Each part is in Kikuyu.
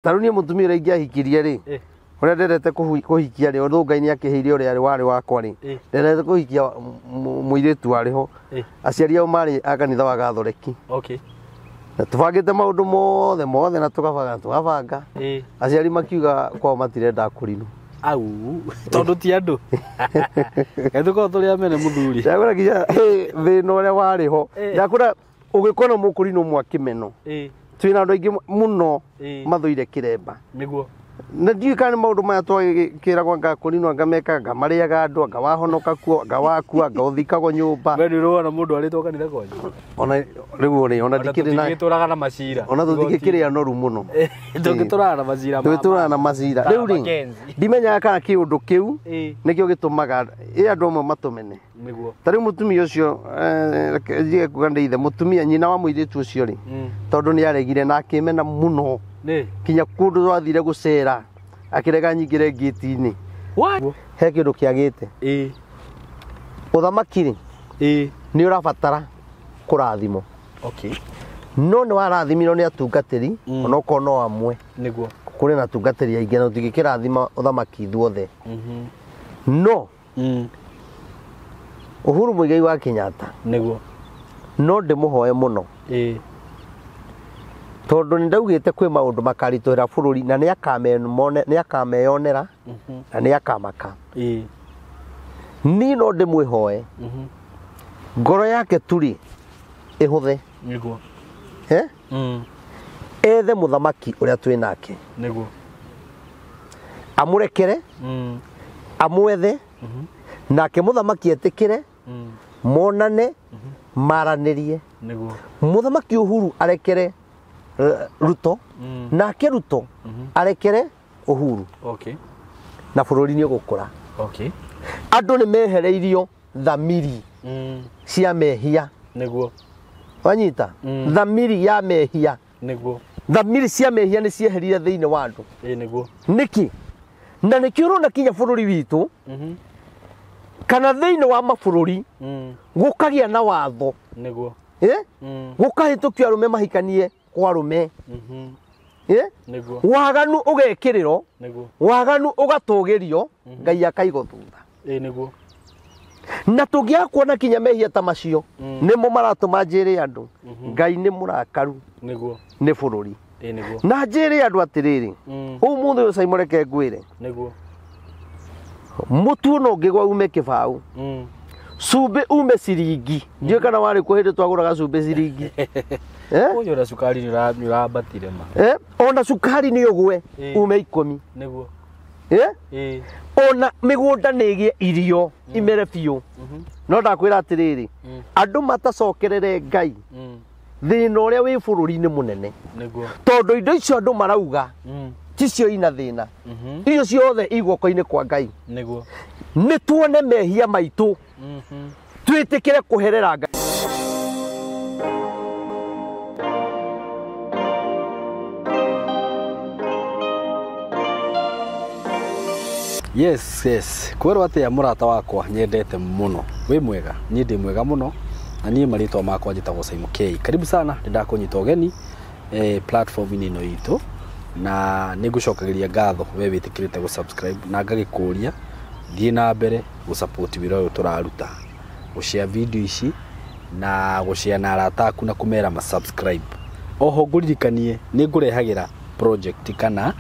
Ta rĩu niĩ mũtumia ũrĩa ingĩahikirie rĩ, ũrĩa ndendete kũhikia rĩ, although Ngai nĩ akĩheire ũrĩa warĩ wakwa rĩ, ndendete kũhikia mũirĩtu warĩ ho. Aciari ao marĩ a kanitha wa Gathoreki. Na tũbangĩte maũndũ mothe mothe na tũgabanga tũgabanga. Aciari makiuga kwao matirenda kũrinwo. Au, tondũ ti andũ. Tũkorwo tũrĩ amene mũthuri. Ndakwĩra nginya thĩna ũrĩa warĩ ho. Ndakwĩra ũgĩkona mũkũrinwo mwakĩmeno. Twĩna andũ aingĩ mũno mathũire kĩremba. Nĩguo. Na ndiũĩ kana nĩ maũndũ maya twagĩkĩragwo anga kũrinwo anga mekaga marĩaga andũ anga wahonoka kuo anga wakua anga ũthikagwo nyũmba. We nĩ ũrona mũndũ arĩtwo kanitha kwanyu? Ona rĩu rĩ, ona ndikĩrĩ na tũtingĩtũraga na macira. Ona tũtingĩkĩrĩ anoru mũno. Tũngĩtũraga na macira. Tũgĩtũraga na macira. Rĩu rĩ, ndimenyaga kana kĩũndũ kĩu nĩkĩo gĩtũmaga ĩ andũ amwe matũmene. Nĩguo. Ta rĩu mũtumia ũcio, reke njige kuga nĩ ithe, mũtumia nyina wa mũirĩtu ũcio rĩ, tondũ nĩ aregire na akĩmena mũno. Nĩ. Kinya kũndũ twathire gũcera akĩrega nyingĩre ngĩti-inĩ. What? He kĩndũ kĩagĩte. Ũthamaki rĩ, nĩ ũrabatara kũrathimwo. No nĩ warathimirwo nĩ atungatĩri, onokorwo no amwe. Nĩguo. Kũrĩ na atungatĩri aingĩ na tũtingĩkĩrathima ũthamaki ithuothe. No Uhuru Muigai wa Kenyatta. Nĩguo. No ndĩmũhoe mũno. Tondũ nĩ ndaugĩte kwĩ maũndũ makaritũhĩra bũrũri na nĩ akameyonera na nĩ akamaka. Niĩ no ndĩmwĩhoe. Ngoro yake turi ĩhũthe. Nĩguo. He? Ethe mũthamaki ũrĩa twĩ nake. Nĩguo. Amũrekere, amwethe, nake mũthamaki etĩkĩre, monane, maranĩrie. Nĩguo. Mũthamaki Uhuru arekere Ruto, nake Ruto arekere Uhuru. Na bũrũri nĩ ũgũkũra. Andũ nĩ mehereirio thamiri cia mehia. Nĩguo. Wanyita? Thamiri ya mehia. Nĩguo. Thamiri cia mehia nĩ cieherire thĩinĩ wa andũ. Nĩguo. Nĩkĩ? Na nĩkĩo ũrona kinya bũrũri witũ, kana thĩinĩ wa mabũrũri, gũkagĩa na watho. Nĩguo. Gũkahĩtũkio arũme mahikanie kwa arũme. Nĩguo. Waganu ũgekĩrĩrwo, Nĩguo. waganu ũgatũgĩrio, Ngai akaigwo thutha. Nĩguo. Na tũngĩaga kuona kinya mehia ta macio, nĩmo maratũma njĩre andũ, Ngai nĩ mũrakaru Nĩguo. nĩ bũrũri. Nĩguo. Na njĩre andũ atĩrĩrĩ, ũmũthĩ ũyũ Simon reke ngwĩre. Nĩguo. Mũtu no ũngĩgwa ume kĩbaũ. Cumbĩ ume ciringi. Ndiũĩ kana warĩ kuo hĩndĩ twagũraga cumbĩ ciringi. Ũyũ na cukari nĩ ũrambatire ma. Ona cukari nĩ ũgwe ume 10. Nĩguo. Ona mĩgũnda nĩ ĩgĩe irio imere biũ. No ndakwĩra atĩrĩrĩ, andũ matacokerere Ngai thĩna ũrĩa wĩ bũrũri-inĩ mũnene. Nĩguo. Tondũ indo icio andũ marauga ticio ina thĩna. Icio ciothe i guoko-inĩ kwa Ngai. Nĩguo. Nĩ tuone mehia maitũ. Twĩtĩkĩre kũherera Ngai. Yes, yes. Kwĩrwo atĩa mũrata wakwa nyendete mũno. Wĩ mwega, niĩ ndĩ mwega mũno. Na niĩ marĩtwa makwa njĩtagwo Simon K. Karibu sana, nĩ ndakũnyita ũgeni platform-inĩ ĩno itũ. Na nĩ ngũcokagĩria ngatho we wĩtĩkĩrĩte gũ-subscribe na ngagĩkũria thiĩ na mbere gũ-support wĩra ũyũ tũraruta. Gũ-share video ici na gũ-share na arata aku na kũmera ma-subscribe. Oho ngũririkanie nĩ ngũrehagĩra project kana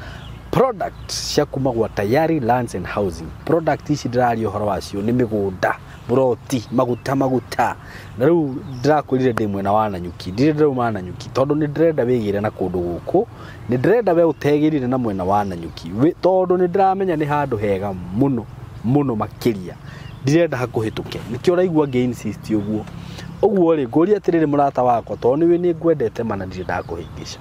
product cia kuma gwa Tayari Lands and Housing. Product ici ndĩraria ũhoro wacio nĩ mĩgũnda, buroti, maguta maguta. Na rĩu ndĩrakwĩrire ndĩ mwena wa Nanyuki, ndirĩ ndĩrauma Nanyuki tondũ nĩ ndĩrenda wĩgĩre na kũndũ gũkũ, nĩ ndĩrenda we ũtegĩrire na mwena wa Nanyuki, tondũ nĩ ndĩramenya nĩ handũ hega mũno mũno makĩria. Ndirenda hakũhĩtũke, nĩkĩo ũraigua ngĩ insist ũguo. Ũguo rĩ, ngũria atĩrĩrĩ mũrata wakwa, tondũ nĩũĩ nĩ ngwendete ma na ndirĩ ndakũhĩngĩca.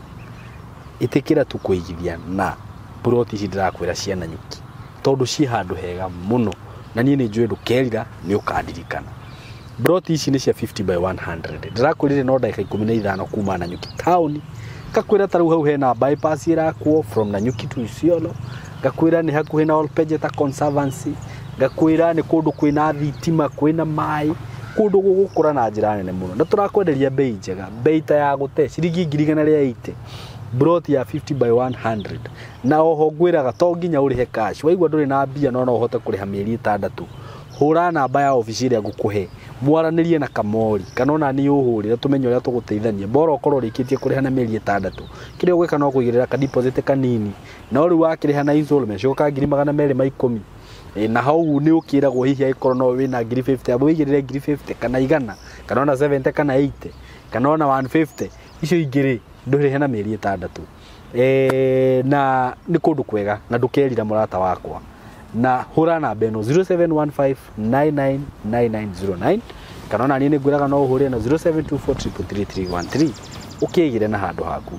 Ĩtĩkĩra tu kũigithia na buroti ici ndĩrakwĩra cia Nanyuki, tondũ ciĩ handũ hega mũno na niĩ nĩ njũĩ ndũkerira, nĩ ũkandirikana. Buroti ici nĩ cia 50 by 100. Ndĩrakwĩrire no ndagĩka 15 kuma Nanyuki town. Ngakwĩra ta rĩu hau hena bypass ĩrakwo from Nanyuki to Isiolo. Ngakwĩra nĩ hakuhĩ na Olpejeta Conservancy. Ngakwĩra nĩ kũndũ kwĩna thitima, kwĩna maĩ, kũndũ gũgũkũra na njĩra nene mũno. Na tũrakwenderia bei njega, bei ta ya gũte ciringi ngiri igana rĩa eighty. Plot ya 50 by 100 na oho ngwĩraga to nginya ũrĩhe cash, waigua ndũrĩ na mbia no no ũhote kũrĩha mĩeri 6. Hũra namba ya obici ĩrĩa ngũkũhe, mwaranĩrie na Kamori kana ona niĩ ũhũrĩre tũmenye ũrĩa tũgũteithania. Bora ũkorwo ũrĩkĩtie kũrĩha na mĩeri 6, kĩrĩa ũgwĩka no kũigĩrĩra ka deposit kanini, no rĩu wakĩrĩha na installment cioka 210,000. Na hau nĩ ũkĩragwo hihi angĩkorwo no wĩna ngiri 50 amba ũigĩrĩre ngiri 50 kana 100 kana ona 70 kana 80 kana ona 150, icio ingĩ rĩ ndũrĩhe na mĩeri 6. Na nĩ kũndũ kwega na ndũkerira mũrata wakwa. Na hũra namba ĩno 0715999909 kana ona niĩ nĩngwĩraga no ũhũre na 0724333313 ũkĩgĩre na handũ haku,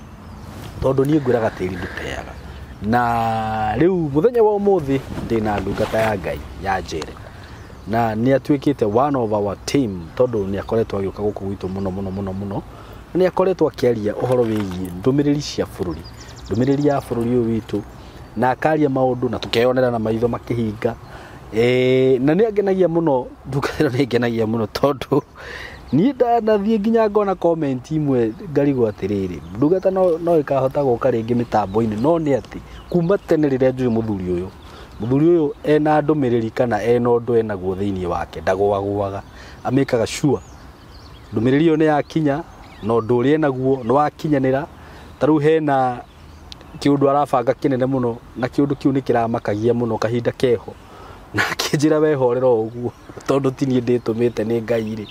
tondũ niĩ ngwĩraga tĩri ndũteaga. Na rĩu mũthenya wa ũmũthĩ ndĩna ndungata ya Ngai ya Njere, na nĩ atuĩkĩte one of our team, tondũ nĩ akoretwo agĩũka gũkũ gwitũ mũno mũno mũno mũno, na nĩ akoretwo akĩaria ũhoro wĩgiĩ ndũmĩrĩri cia bũrũri, ndũmĩrĩri ya bũrũri ũyũ witũ, na akaria maũndũ na tũkeyonera na maitho makĩhinga. Na nĩ angenagia mũno, ndungata ĩno nĩ ngenagia mũno, tondũ niĩ ndanathiĩ nginya ngona comment imwe ngarigwo atĩrĩrĩ, ndungata no ĩkahota gũka rĩngĩ mĩtambo-inĩ. No nĩ atĩ kuma tene rĩrĩa njũĩ mũthuri ũyũ ena ndũmĩrĩri kana ena ũndũ enaguo thĩinĩ wake, ndagũagũaga, amĩkaga sure ndũmĩrĩri ĩyo nĩ yakinya na ũndũ ũrĩa enaguo nĩ wakinyanĩra. Ta rĩu hena kĩũndũ arabanga kĩnene mũno, na kĩũndũ kĩu nĩ kĩramakagia mũno kahinda keho, na akĩnjĩra wehorera o ũguo tondũ ti niĩ ndĩtũmĩte nĩ Ngai rĩ,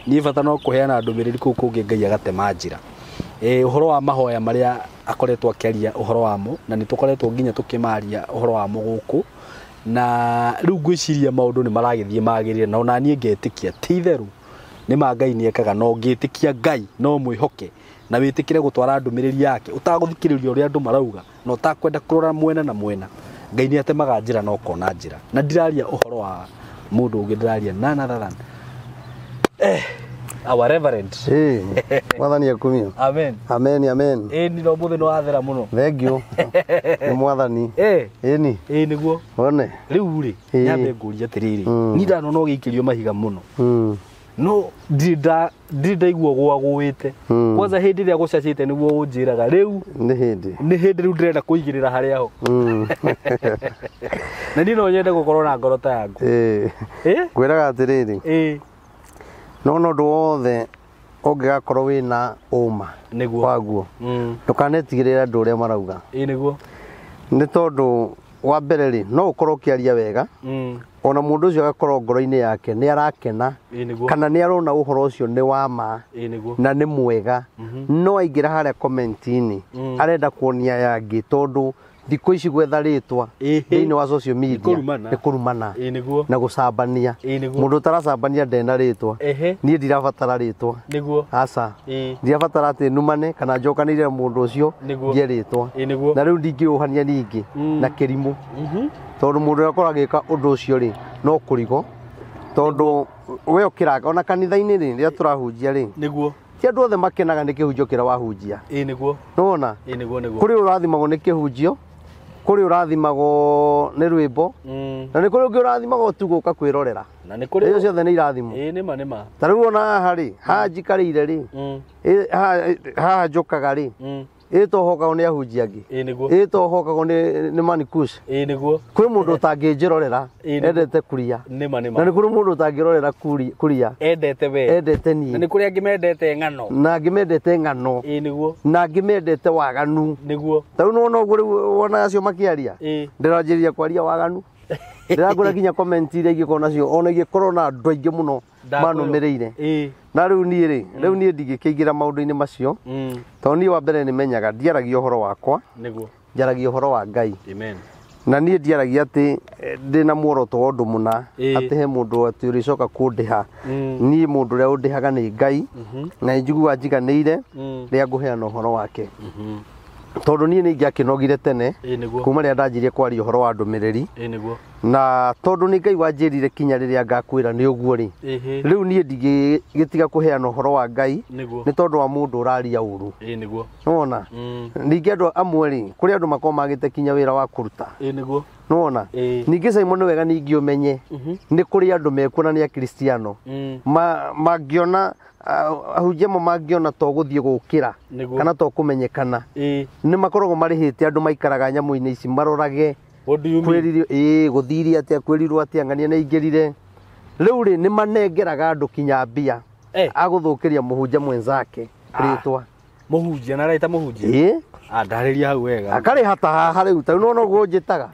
niĩ bata no kũheana ndũmĩrĩri kũu kũngĩ Ngai agatema njĩra. Ũhoro wa mahoya marĩa akoretwo akĩaria ũhoro wamo, na nĩ tũkoretwo nginya tũkĩmaria ũhoro wamo gũkũ, na rĩu ngwĩciria maũndũ nĩ maragĩthiĩ magĩrĩre, na ona niĩ ngetĩkia ti itherũ nĩ ma Ngai nĩ ekaga, no ngĩtĩkia Ngai no mwĩhoke na wĩtĩkĩre gũtwara ndũmĩrĩri yake ũtagũthikĩrĩria ũrĩa andũ marauga na ũtakwenda kũrora mwena na mwena. Ngai nĩ atemaga njĩra na ũkona njĩra. Na ndiraria ũhoro wa mũndũ ũngĩ, ndiraria none other than our reverend. Mwathani akumio. Amen. Amen, amen. Ni no mũthĩ nĩ wathera mũno. Thank you. Nĩ mwathani. Ĩni. Nĩguo. One. Rĩu rĩ, nyambe ngũrie atĩrĩrĩ, niĩ ndanona ũgĩikĩrio mahiga mũno. No ndirĩ ndaigua gwagũĩte. Kwanza hĩndĩ ĩrĩa gũcacĩte nĩguo ũnjĩraga rĩu nĩ hĩndĩ. Nĩ hĩndĩ rĩu ndĩrenda kũigĩrĩra harĩa ho. Na niĩ no nyende gũkorwo na ngoro ta yaku. Ngwĩraga atĩrĩrĩ. No no ũndũ wothe ũngĩgakorwo wĩna ũma nĩguo waguo, ndũkanetigĩrĩre andũ ũrĩa marauga. Nĩguo. Nĩ tondũ wa mbere rĩ, no ũkorwo ũkĩaria wega, ona mũndũ ũcio agakorwo ngoro-inĩ yake nĩ arakena, kana nĩ arona ũhoro ũcio nĩ wa ma na nĩ mwega, no aingĩra harĩa comment-inĩ arenda kuonia yangĩ, tondũ thikũ ici gwetha rĩtwa thĩinĩ wa social media nĩ kũrumana na gũcambania. Mũndũ ũtaracambania ndena rĩtwa. Niĩ ndirabatara rĩtwa. Aca. Ndirabatara atĩ numane kana njokanĩrĩre mũndũ ũcio ngĩe rĩtwa. Na rĩu ndingĩũhania ningĩ na kĩrimũ, tondũ mũndũ ũrĩa akorwo agĩka ũndũ ũcio rĩ no kũrigo, tondũ we ũkĩraga ona kanitha-inĩ rĩ, rĩrĩa tũrahunjia rĩ, nĩguo ti andũ othe makenaga nĩ kĩhunjio kĩrĩa wahunjia. Nĩguo. Nĩwona? Nĩguo. Kũrĩ ũrathimagwo nĩ kĩhunjio, kũrĩ ũrathimagwo nĩ rwĩmbo, na nĩ kũrĩ ũngĩ ũrathimagwo tu gũka kwĩrorera. Na nĩ kũrĩ icio ciothe nĩ irathimo. Nĩma nĩma. Ta rĩu ona haha rĩ, haha njikarĩire rĩ, haha njũkaga rĩ, ĩtohokagwo nĩ ahunjia angĩ, ĩtohokagwo nĩ manikush. Nĩguo. Kwĩ mũndũ ũtangĩnjĩrorera endete kuria. Nĩma nĩma. Na nĩ kũrĩ mũndũ ũtangĩrorera kuria endete we, endete niĩ. Na nĩ kũrĩ angĩ mendete ng'ano, na angĩ mendete ng'ano. Nĩguo. Na angĩ mendete waganu. Nĩguo. Ta rĩu nĩwona ũguo rĩu wona acio makĩaria, ndĩranjĩrĩria kwaria waganu, ndĩrangũra nginya comment iria ingĩkorwo nacio, ona ingĩkorwo na andũ aingĩ mũno manũmĩrĩire. Na rĩu niĩ rĩ, rĩu niĩ ndingĩkĩingĩra maũndũ-inĩ macio, tondũ niĩ wa mbere nĩmenyaga ndiaragia ũhoro wakwa, nĩguo, njaragia ũhoro wa Ngai. Amen. Na niĩ ndiaragia atĩ ndĩna muoroto wa ũndũ mũna, atĩ he mũndũ atĩ ũrĩcoka kũndĩha. Niĩ mũndũ ũrĩa ũndĩhaga nĩ Ngai, na njiguaga njiganĩire rĩrĩa ngũheana ũhoro wake. Tondũ niĩ nĩ ingĩakĩnogire tene kuma rĩrĩa ndanjirie kwaria ũhoro wa ndũmĩrĩri. Nĩguo. Na tondu ni Ngai wanjĩrire kinya rĩrĩa ngakwĩra nĩ ũguo rĩ, rĩu niĩ ndingĩgĩtiga kũheana ũhoro wa Ngai nĩ tondũ wa mũndũ ũraria ũru. Nĩguo. Nĩwona? Ningĩ andũ amwe rĩ, kũrĩ andũ makoragwo magĩte kinya wĩra wa kũruta. Nĩguo. Nĩwona? Ningĩ Simon nĩ wega ningĩ ũmenye nĩ kũrĩ andũ mekuo na nĩ akristiano mangĩona ahunjia amwe mangĩona to gũthiĩ gũkĩra kana to kũmenyekana nĩ makoragwo marĩhĩte andũ maikaraga nyamũ-inĩ ici marorage. What do you mean? Kwĩririo gũthirie atĩa, kwĩrirwo atĩa, ng'ania nĩ aingĩrire. Rĩu rĩ nĩ manengeraga andũ kinya mbia agũthũkĩria mũhunjia mwenzake rĩtwa. Mũhunjia na araita mũhunjia? Ndarĩria hau wega. Akarĩha ta haha rĩu, ta rĩu nĩwona ũguo njĩtaga.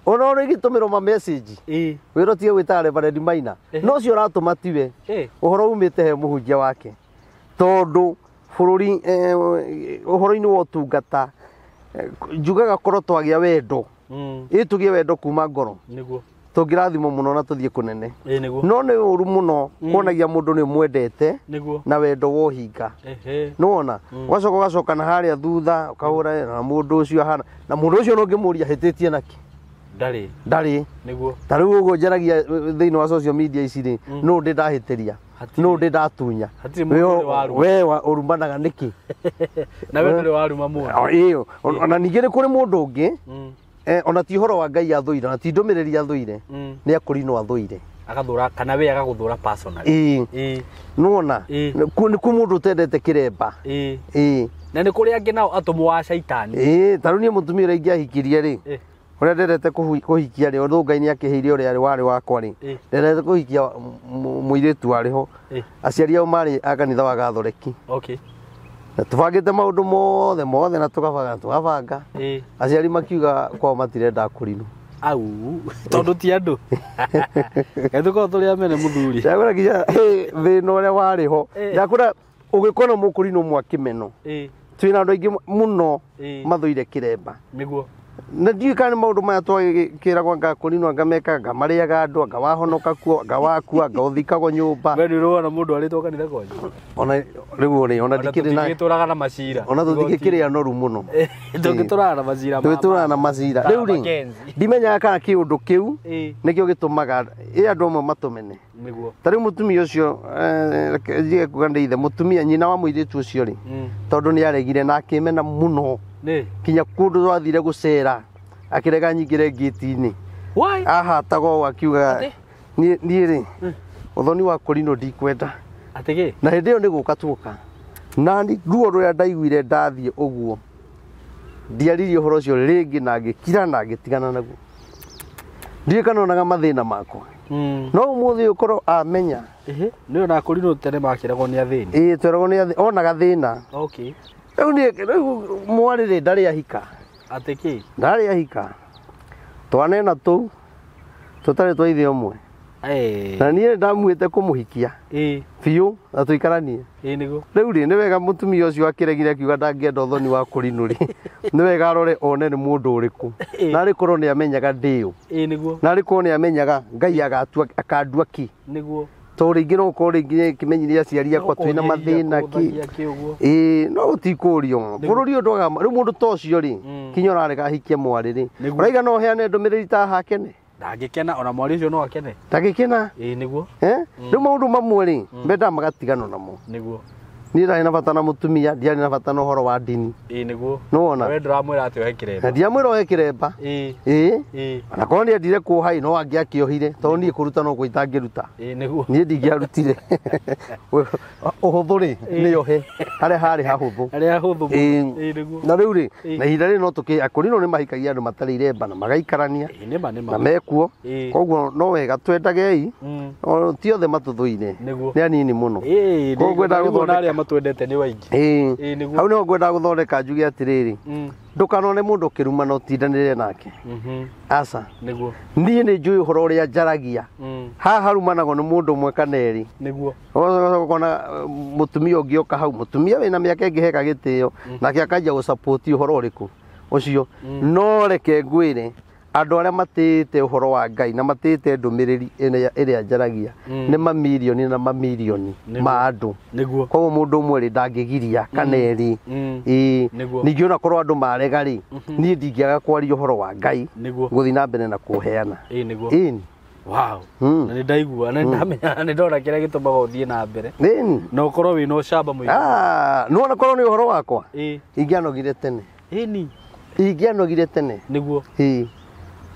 Ona ũrĩa igĩtũmĩrwo ma message. Wĩra ũtige gwĩtaga Reverend Maina. No ũcio ũratũma tiwe. Ũhoro umĩte he mũhunjia wake. Tondũ bũrũri ũhoro-inĩ wa ũtungata njugaga korwo twagĩa wendo. Ĩ tũgĩe wendo kuma ngoro. Nĩguo. Tũngĩrathimwo mũno na tũthiĩ kũnene. Nĩguo. No nĩ ũru mũno kuonagia mũndũ nĩ ũmwendete na wendo wa ũhinga. Nĩwona? Ũgacoka ũgacoka na harĩa thutha ũkahũra na mũndũ ũcio ahana. Na mũndũ ũcio no ũngĩmũria ahĩtĩtie nakĩ? Ndarĩ. Ndarĩ. Nĩguo. Ta rĩu ũguo njaragia thĩinĩ wa social media ici rĩ, nũ ndĩ ndahĩtĩria? Nũ ndĩ ndatunya? Hatirĩ mũndũ ũrĩ waruma. We ũrumanaga nĩkĩ? Na we ndũrĩ waruma mũndũ. Ona ningĩ nĩ kũrĩ mũndũ ũngĩ ona ti ũhoro wa Ngai athũire, ona ti ndũmĩrĩri athũire, nĩ akũrinwo athũire. Agathũra kana we agagũthũra personally. Nĩwona? Nĩ kwĩ mũndũ ũtendete kĩremba. Na nĩ kũrĩ angĩ nao atũmwo a caitani. Ta rĩu niĩ mũtumia ũrĩa ingĩahikirie rĩ, ũrĩa ndendete kũhikia rĩ, ũndũ Ngai nĩ akĩheire ũrĩa warĩ wakwa rĩ, ndendete kũhikia mũirĩtu warĩ ho. Aciari ao marĩ a kanitha wa Gathoreki. Na tũbangĩte maũndũ mothe mothe na tũgabanga tũgabanga. Aciari makiuga kwao matirenda kũrinwo. Au, tondũ ti andũ. Kaĩ tũkoragwo tũrĩ amene mũthuri. Ndakwĩra nginya thĩna ũrĩa warĩ ho. Ndakwĩra ũgĩkona mũkũrinwo mwakĩmeno. Twĩna andũ aingĩ mũno mathũire kĩremba. Nĩguo. Na ndiũĩ kana nĩ maũndũ maya twagĩkĩragwo anga kũrinwo anga mekaga, anga marĩaga andũ, anga wahonoka kuo, anga wakua, anga ũthikagwo nyũmba. We nĩ ũrona mũndũ arĩtwo kanitha kwanyu? Ona rĩu rĩ, ona ndikĩrĩ na tũtingĩtũraga na macira. Ona tũtingĩkĩrĩ anoru mũno. Tũngĩtũraga na macira. Tũngĩtũraga na macira. Rĩu rĩ, ndimenyaga kana kĩũndũ kĩu nĩkĩo gĩtũmaga andũ amwe matũmene. Nĩguo. Ta rĩu mũtumia ũcio, reke njige kuga nĩ ithe, mũtumia nyina wa mũirĩtu ũcio rĩ, tondũ nĩ aregire na akĩmena mũno. Kinya kũndũ twathire gũcera akĩrega nyingĩre ngĩti-inĩ. Ahataga ũũ akiuga niĩ rĩ, ũthoni wa kũrinwo ndikwenda. Atĩ kĩ? Na hĩndĩ ĩyo nĩ gũka tuoka. Na ruo rũrĩa ndaiguire ndathiĩ ũguo, ndiaririe ũhoro ũcio rĩngĩ na ngĩkira na ngĩtigana naguo. Ndiũĩ kana onaga mathĩna makwa. No ũmũthĩ ũkorwo amenya. Nĩ ona kũrinwo tene makĩragwo nĩ athĩni. Tweragwo nĩ athĩni, onaga thĩna. Rĩu niĩ, rĩu mwarĩ rĩ, ndarĩ ahika. Atĩ kĩ? Ndarĩ ahika. Twanena tũu, tũtarĩ twa ithe ũmwe. Na niĩ ndamuĩte kũmũhikia. Biũ, na tũikaranie. Nĩguo. Rĩu rĩ, nĩ wega mũtumia ũcio akĩregire akiuga ndangĩenda ũthoni wa kũrinũ rĩ. Nĩ wega arore one nĩ mũndũ ũrĩkũ. Na arĩ korwo nĩ amenyaga ndĩũ. Nĩguo. Na arĩ korwo nĩ amenyaga Ngai akandua kĩ. Nĩguo. Tondũ rĩngĩ no ũkorwo rĩngĩ kĩmenyithia aciari akwa twĩna mathĩna kĩ. No gũtikũrio. Bũrũri ũyũ ndwagaga, rĩu mũndũ ta ũcio rĩ, kinya ũrarega ahikie mwarĩ rĩ. Ũraiga no ũheane ndũmĩrĩri ta hakene? Ndangĩkena, ona mwarĩ ũcio no akene. Ndangĩkena? Nĩguo. Rĩu maũndũ mamwe rĩ, mendaga magatigana namo. Nĩguo. Niĩ ndarĩ na bata na mũtumia, ndiarĩ na bata na ũhoro wa ndini. Nĩguo. Nĩwona? We ndũramwĩra atĩ ohe kĩremba. Na ndiramwĩra ohe kĩremba. Ona korwo nĩendire kuoha ĩ, no angĩakĩohire, tondũ niĩ kũruta no kuo itangĩruta. Nĩguo. Niĩ ndingĩarutire. Ũhũthũ rĩ, nĩohe. Harĩa harĩ hahũthũ. Harĩa hahũthũ mũno. Nĩguo. Na rĩu rĩ, na ihinda rĩrĩ no tũkĩ, akũrinwo nĩ mahikagia andũ matarĩ iremba na magaikarania. Nĩma, nĩma. Na mekuo. Koguo no wega twendagei. Ti othe matũthũire. Nĩguo. Nĩ anini mũno. Koguo ngwendaga Nĩguo na gũthondeka. arĩa matwendete nĩ waingĩ. Nĩguo. Hau nĩho ngwendaga gũthondeka njuge atĩrĩrĩ, ndũkanone mũndũ ũkĩruma na ũtindanĩre nake. Aca. Nĩguo. Niĩ nĩ njũĩ ũhoro ũrĩa njaragia. Haha harumanagwo nĩ mũndũ ũmwe kana erĩ. Nĩguo. Ũgacoka ũkona mũtumia ũngĩ oka hau, mũtumia wĩna mĩaka ĩngĩ heka gĩtĩo, nake akanjia gũsupport ũhoro ũrĩkũ ũcio. No reke ngwĩre, Andũ arĩa matĩĩte ũhoro wa Ngai na matĩĩte ndũmĩrĩri ĩrĩa njaragia nĩ mamirioni na mamirioni ma andũ. Nĩguo. Koguo mũndũ ũmwe rĩ ndangĩgiria kana erĩ. Ĩĩ. Ningĩ ona korwo andũ marega rĩ, niĩ ndingĩaga kwaria ũhoro wa Ngai. Gũthiĩ na mbere na kũheana. Ĩĩ nĩguo. Ĩĩ. Wow. Na nĩ ndaigua na ndamenya nĩ ndona kĩrĩa gĩtũmaga ũthiĩ na mbere. Ĩĩ. Na ũkorwo wĩna ũcamba mũingĩ. Ah, nĩwona korwo nĩ ũhoro wakwa? Ĩĩ. Ingĩanogire tene. Ĩni. Ingĩanogire tene. Nĩguo. Ĩĩ.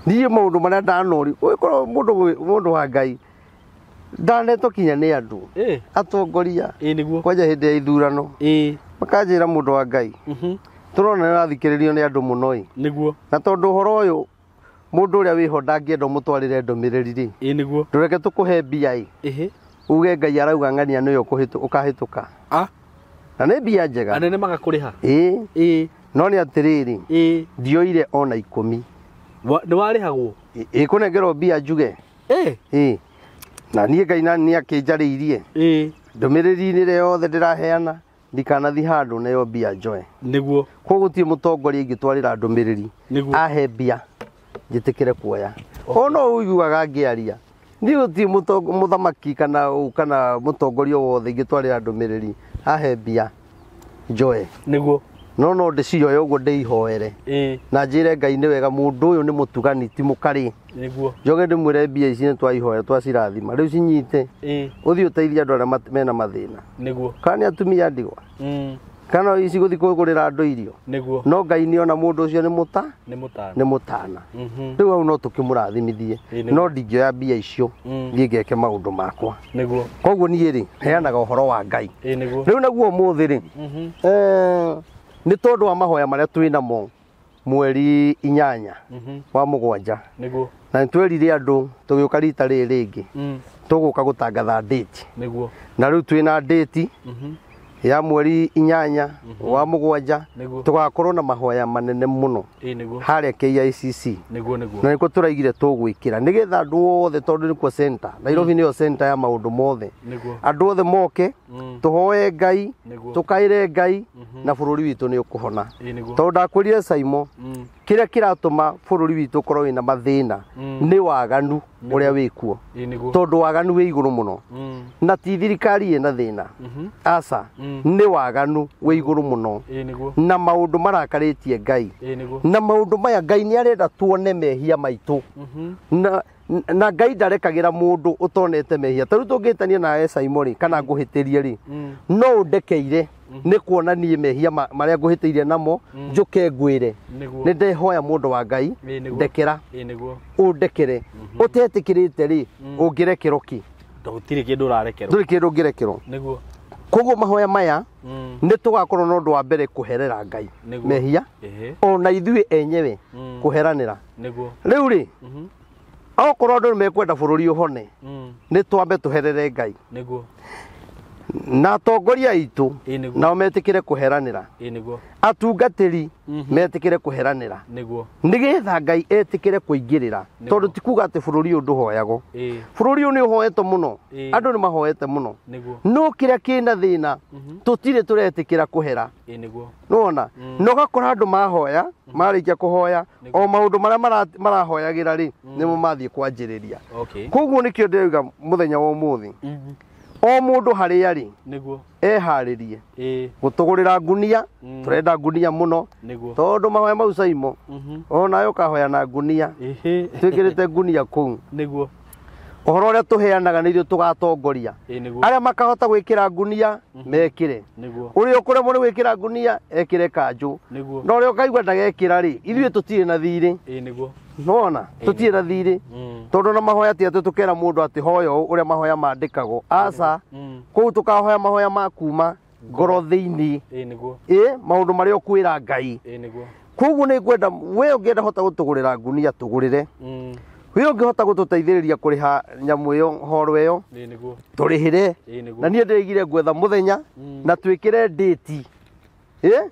Niĩ maũndũ marĩa ndanori, ũgĩkorwo mũndũ wa Ngai ndanetwo kinya nĩ andũ. Atongoria. Ĩĩ nĩguo. Kwanja hĩndĩ ya ithurano. Ĩĩ. Makanjĩra mũndũ wa Ngai. Tũrona nĩ ũrathikĩrĩrio nĩ andũ mũno ĩ. Nĩguo. Na tondũ ũhoro ũyũ mũndũ ũrĩa wĩho ndangĩenda ũmũtwarĩre ndũmĩrĩri rĩ. Ĩĩ nĩguo. Ndũreke tũkũhe mbia ĩ. Ĩhĩ. Uge Ngai arauga ng'ania nĩwe ũkahĩtũka. Ah. Na nĩ mbia njega. Anene magakũrĩha. Ĩĩ. Ĩĩ. No nĩ atĩrĩrĩ. Ĩĩ. Ndioire ona 10. Nĩ warĩhagwo? Ĩĩ kũnengerwo mbia njuge. Ĩĩ. Ĩĩ. Na niĩ Ngai na nĩ akĩnjarĩirie. Ĩĩ. Ndũmĩrĩri-inĩ ĩrĩa yothe ndĩraheana ndikanathi handũ nayo mbia njoe. Nĩguo. Koguo gũtirĩ mũtongoria ingĩtwarĩra ndũmĩrĩri. Nĩguo. Ahe mbia njĩtĩkĩre kuoya. O no ũiguaga ngĩaria. Niĩ gũtirĩ mũthamaki kana mũtongoria wothe ingĩtwarĩra ndũmĩrĩri ahe mbia njoe. Nĩguo. No ndĩcioe ũguo ndĩihoere. Ĩĩ. Na njĩre Ngai nĩ wega mũndũ ũyũ nĩ mũtugani ti mũkarĩ. Nĩguo. Njoge ndĩmwĩre mbia ici nĩ twaihoera twacirathima rĩu cinyite. Ĩĩ. Ũthiĩ ũteithie andũ arĩa mena mathĩna. Nĩguo. Kana nĩ atumia ndigwa. Kana ici gũthiĩ kũgũrĩra andũ irio. Nĩguo. No Ngai nĩ ona mũndũ ũcio nĩ mũta. Nĩ mũtana. Nĩ mũtana. Rĩu hau no tũkĩmũrathimithie. No ndingĩoya mbia icio thiĩ ngeke maũndũ makwa. Nĩguo. Koguo niĩ rĩ heanaga ũhoro wa Ngai. Ĩĩ nĩguo. Rĩu naguo ũmũthĩ rĩ nĩ tondũ wa mahoya marĩa twĩ namo mweri 8 wa 7. Nĩguo. Na nĩ twerire andũ tũgĩũka rita rĩrĩ rĩngĩ. Tũgũka gũtangatha date. Nĩguo. Na rĩu twĩna date ya mweri 8 wa 7 tũgakorwo na mahoya manene mũno. Ĩĩ nĩguo. Harĩa KICC. Nĩguo nĩguo. Na nĩkuo tũraigire tũgwĩkĩra nĩgetha andũ othe tondũ nĩkuo center. Nairobi nĩyo center ya maũndũ mothe. Nĩguo. Andũ othe moke tũhoe Ngai, tũkaĩre Ngai na bũrũri witũ nĩ ũkũhona. Ĩĩ nĩguo. Tondũ ndakwĩrire Saimo, kĩrĩa kĩratũma bũrũri witũ ũkorwo wĩna mathĩna nĩ waganu ũrĩa wĩkuo. Ĩĩ nĩguo. Tondũ waganu wĩ igũrũ mũno. Na ti thirikari ĩna thĩna. Aca, nĩ waganu wĩ igũrũ mũno. Ĩĩ nĩguo. Na maũndũ marakarĩtie Ngai. Ĩĩ nĩguo. Na maũndũ maya Ngai nĩ arenda tuone mehia maitũ. Na Ngai ndarekagĩra mũndũ ũtonete mehia. Ta rĩu tũngĩtania nawe Saimo rĩ, kana ngũhĩtĩrie rĩ, no ũndekeire nĩ kuona niĩ mehia marĩa ngũhĩtĩirie namo njũke ngwĩre. Nĩguo. Nĩ ndehoya mũndũ wa Ngai, Ĩĩ nĩguo. ndekera. Ĩĩ nĩguo. Ũndekere. Ũtetĩkĩrĩte rĩ, ũngĩrekerwo kĩ? Gũtirĩ kĩndũ ũrarekerwo. Ndũrĩ kĩndũ ũngĩrekerwo. Nĩguo. Koguo mahoya maya nĩ tũgakorwo na ũndũ wa mbere kũherera Ngai mehia ona ithuĩ enyewe kũheranĩra. Nĩguo. Rĩu rĩ, okorwo andũ nĩ mekwenda bũrũri ũhone, nĩ twambe tũherere Ngai. Nĩguo. Na atongoria aitũ Ĩĩ nĩguo. nao metĩkĩre kũheranĩra. Ĩĩ nĩguo. Atungatĩri metĩkĩre kũheranĩra. Nĩguo. Nĩgetha Ngai etĩkĩre kũingĩrĩra. Tondũ ti kuga atĩ bũrũri ũyũ ndũhoyagwo. Ĩĩ. Bũrũri ũyũ nĩ ũhoetwo mũno. Ĩĩ. Andũ nĩ mahoete mũno. Nĩguo. No kĩrĩa kĩna thĩna tũtirĩ tũretĩkĩra kũhera. Ĩĩ nĩguo. Nĩwona? Na ũgakora andũ mahoya, marĩkia kũhoya, o maũndũ marĩa marahoyagĩra rĩ, nĩmo mathiĩ kwanjĩrĩria. Okay. Koguo nĩkĩo ndĩrauga mũthenya wa ũmũthĩ. O mũndũ harĩa arĩ Nĩguo. eharĩrie Ĩĩ. gũtũgũrĩra ngunia, tũrenda ngunia mũno. Nĩguo. Tondũ mahoya mau Saimo, onawe ũkahoya na ngunia. Ĩhĩ. Twĩkĩrĩte ngunia kũu. Nĩguo. Ũhoro ũrĩa tũheanaga nĩ ithuĩ tũgatongoria. Ĩĩ nĩguo. Arĩa makahota gwĩkĩra ngunia mekĩre. Nĩguo. Ũrĩa ũkũremwo nĩ gwĩkĩra ngunia ekĩre kanjũ. Nĩguo. Na ũrĩa ũkaigua ndagekĩra rĩ, ithuĩ tũtirĩ na thirĩ. Ĩĩ nĩguo. Nĩwona? Tũtirĩ na thirĩ. Tondũ na mahoya ti atĩ tũkera mũndũ atĩ hoya ũũ ũrĩa mahoya mandĩkagwo. Aca. Kũu tũkahoya mahoya ma kuma ngoro thĩinĩ. Ĩĩ nĩguo. Ĩĩ, maũndũ marĩa ũkwĩra Ngai. Ĩĩ nĩguo. Koguo nĩ ngwenda we ũngĩenda hota gũtũgũrĩra ngunia tũgũrĩre. We ũngĩhota gũtũteithĩrĩria kũrĩha nyamũ ĩyo horo ĩyo Ĩĩ nĩguo. tũrĩhĩre. Ĩĩ nĩguo. Na niĩ ndĩraigire ngwetha mũthenya na twĩkĩre date. Ĩĩ?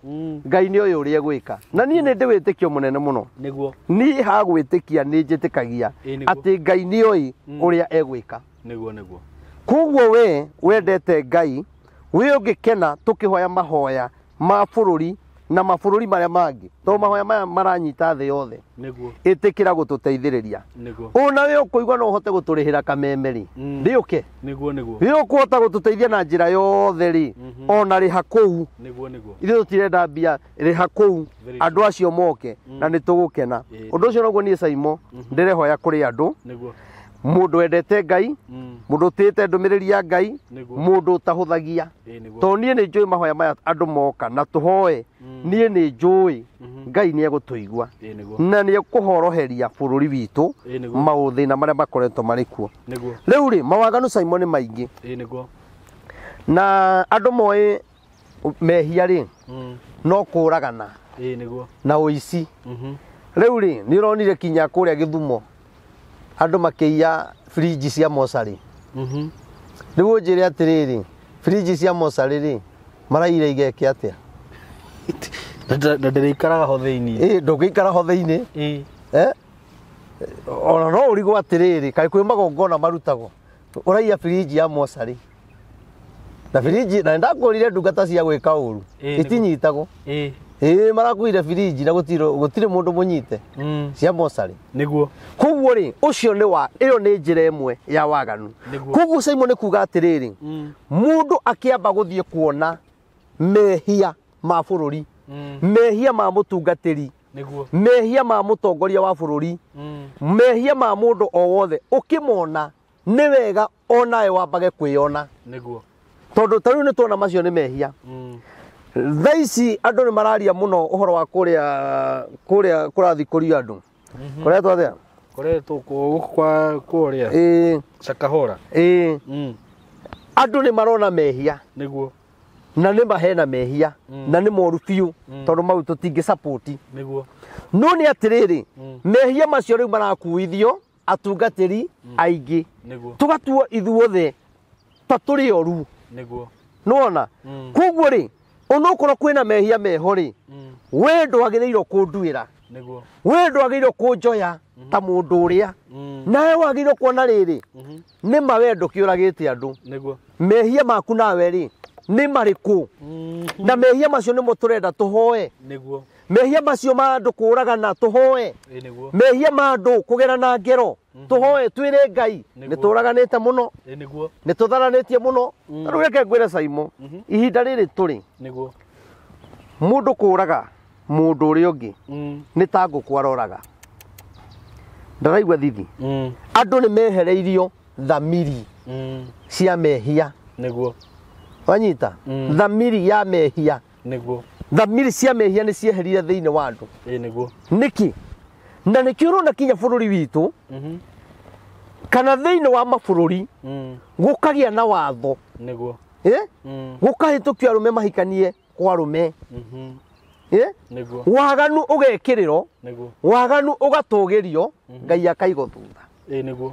Ngai nĩ oĩ ũrĩa egwĩka. Na niĩ nĩ ndĩ wĩtĩkio mũnene mũno. Nĩguo. Niĩ ha gwĩtĩkia nĩ njĩtĩkagia Ĩĩ nĩguo. atĩ Ngai nĩ oĩ ũrĩa egwĩka. Nĩguo nĩguo. Koguo we wendete Ngai, we ũngĩkena tũkĩhoya mahoya ma bũrũri na mabũrũri marĩa mangĩ tondũ mahoya maya maranyita thĩ yothe Nĩguo. ĩtĩkĩra gũtũteithĩrĩria Nĩguo. ona we ũkũigua no ũhote gũtũrĩhĩra kameme rĩ rĩũke Nĩguo nĩguo. we ũkũhota gũtũteithia na njĩra yothe rĩ ona rĩha kũu Nĩguo nĩguo. ithuĩ tũtirenda mbia rĩha kũu Very andũ acio moke na nĩ tũgũkena ũndũ ũcio noguo niĩ Saimo ndĩrehoya kũrĩ andũ Nĩguo. mũndũ wendete Ngai mũndũ ũtĩĩte ndũmĩrĩri ya Ngai Nĩguo. mũndũ ũtahũthagia Ĩĩ nĩguo. tondũ niĩ nĩ njũĩ mahoya maya andũ moka na tũhoe niĩ nĩ njũĩ Ngai nĩ egũtũigua Ĩĩ nĩguo. na nĩ ekũhoroheria bũrũri witũ Ĩĩ nĩguo. maũthĩna marĩa makoretwo marĩ kuo Nĩguo. rĩu rĩ mawaganu Saimo nĩ maingĩ Ĩĩ nĩguo. na andũ moĩ mehia rĩ no kũragana Ĩĩ nĩguo. na ũici rĩu rĩ nĩ ũronire kinya kũrĩa Gĩthumo andũ makĩiya fridge cia mocarĩ rĩu ũnjĩre atĩrĩrĩ fridge cia mocarĩ rĩ maraire igeke atĩa Na ndĩrĩikaraga ho thĩinĩ. ĩ ndũngĩikara ho thĩinĩ Ĩĩ. eh ona no ũrigwo atĩrĩrĩ kaĩ kwĩ magongona marutagwo ũraiya fridge ya mocarĩ na fridge na nĩndakũrire ndungata cia gwĩka ũru Ĩĩ, nĩguo. itinyitagwo Ĩĩ. ĩĩ marakuire fridge na gũtirĩ mũndũ mũnyite cia mocarĩ Nĩguo. koguo rĩ ũcio nĩ wa ĩyo nĩ njĩra ĩmwe ya waganu Nĩguo. koguo Saimo nĩ kuga atĩrĩrĩ mũndũ akĩamba gũthiĩ kuona mehia ma bũrũri mehia ma mũtungatĩri Nĩguo. mehia ma mũtongoria wa bũrũri mehia ma mũndũ o wothe ũkĩmona nĩ wega onawe wambage kwĩyona Nĩguo. tondũ ta rĩu nĩ tuona macio nĩ mehia thaa ici andũ nĩ mararia mũno ũhoro wa kũrĩa kũrĩa kũrathikũrio andũ kũretwo atĩa Koretwo gũkũ kwa kũrĩa. ĩĩ Shakahola. ĩĩ andũ nĩ marona mehia Nĩguo. na nĩ mahena mehia na nĩ moru biũ tondũ mau tũtingĩ support Nĩguo. no nĩ atĩrĩrĩ mehia macio rĩu marakuithio atungatĩri aingĩ Nĩguo. tũgatuo ithuothe ta tũrĩ oru Nĩguo. nĩwona koguo rĩ onokorwo kwĩna mehia meho rĩ we ndwagĩrĩirwo kũnduĩra Nĩguo. we ndwagĩrĩirwo kũnjoya ta mũndũ ũrĩa nawe wagĩrĩirwo kuona rĩrĩ nĩ ma we ndũkĩũragĩte andũ Nĩguo. mehia maku nawe rĩ nĩ marĩkũ na mehia macio nĩmo tũrenda tũhoe Nĩguo. mehia macio ma andũ kũragana tũhoe Ĩĩ nĩguo. mehia ma andũ kũgerana ngero tũhoe twĩre Ngai Nĩguo. nĩ tũraganĩte mũno Ĩĩ nĩguo. nĩ tũtharanĩtie mũno ta rĩu reke ngwĩre Saimo ihinda rĩrĩ tũrĩ Nĩguo. mũndũ kũraga mũndũ ũrĩa ũngĩ nĩ ta ngũkũ aroraga ndaraigua thithi andũ nĩ mehereirio thamiri cia mehia Nĩguo. wanyita thamiri ya mehia Nĩguo. thamiri cia mehia nĩ cieherire thĩinĩ wa andũ Ĩĩ nĩguo. nĩkĩ na nĩkĩo ũrona kinya bũrũri witũ kana thĩinĩ wa mabũrũri gũkagĩa na watho Nĩguo. ĩ gũkahĩtũkio arũme mahikanie kwa arũme ĩ Nĩguo. waganu ũgekĩrĩrwo Nĩguo. waganu ũgatũgĩrio Ngai akaigwo thutha Ĩĩ nĩguo.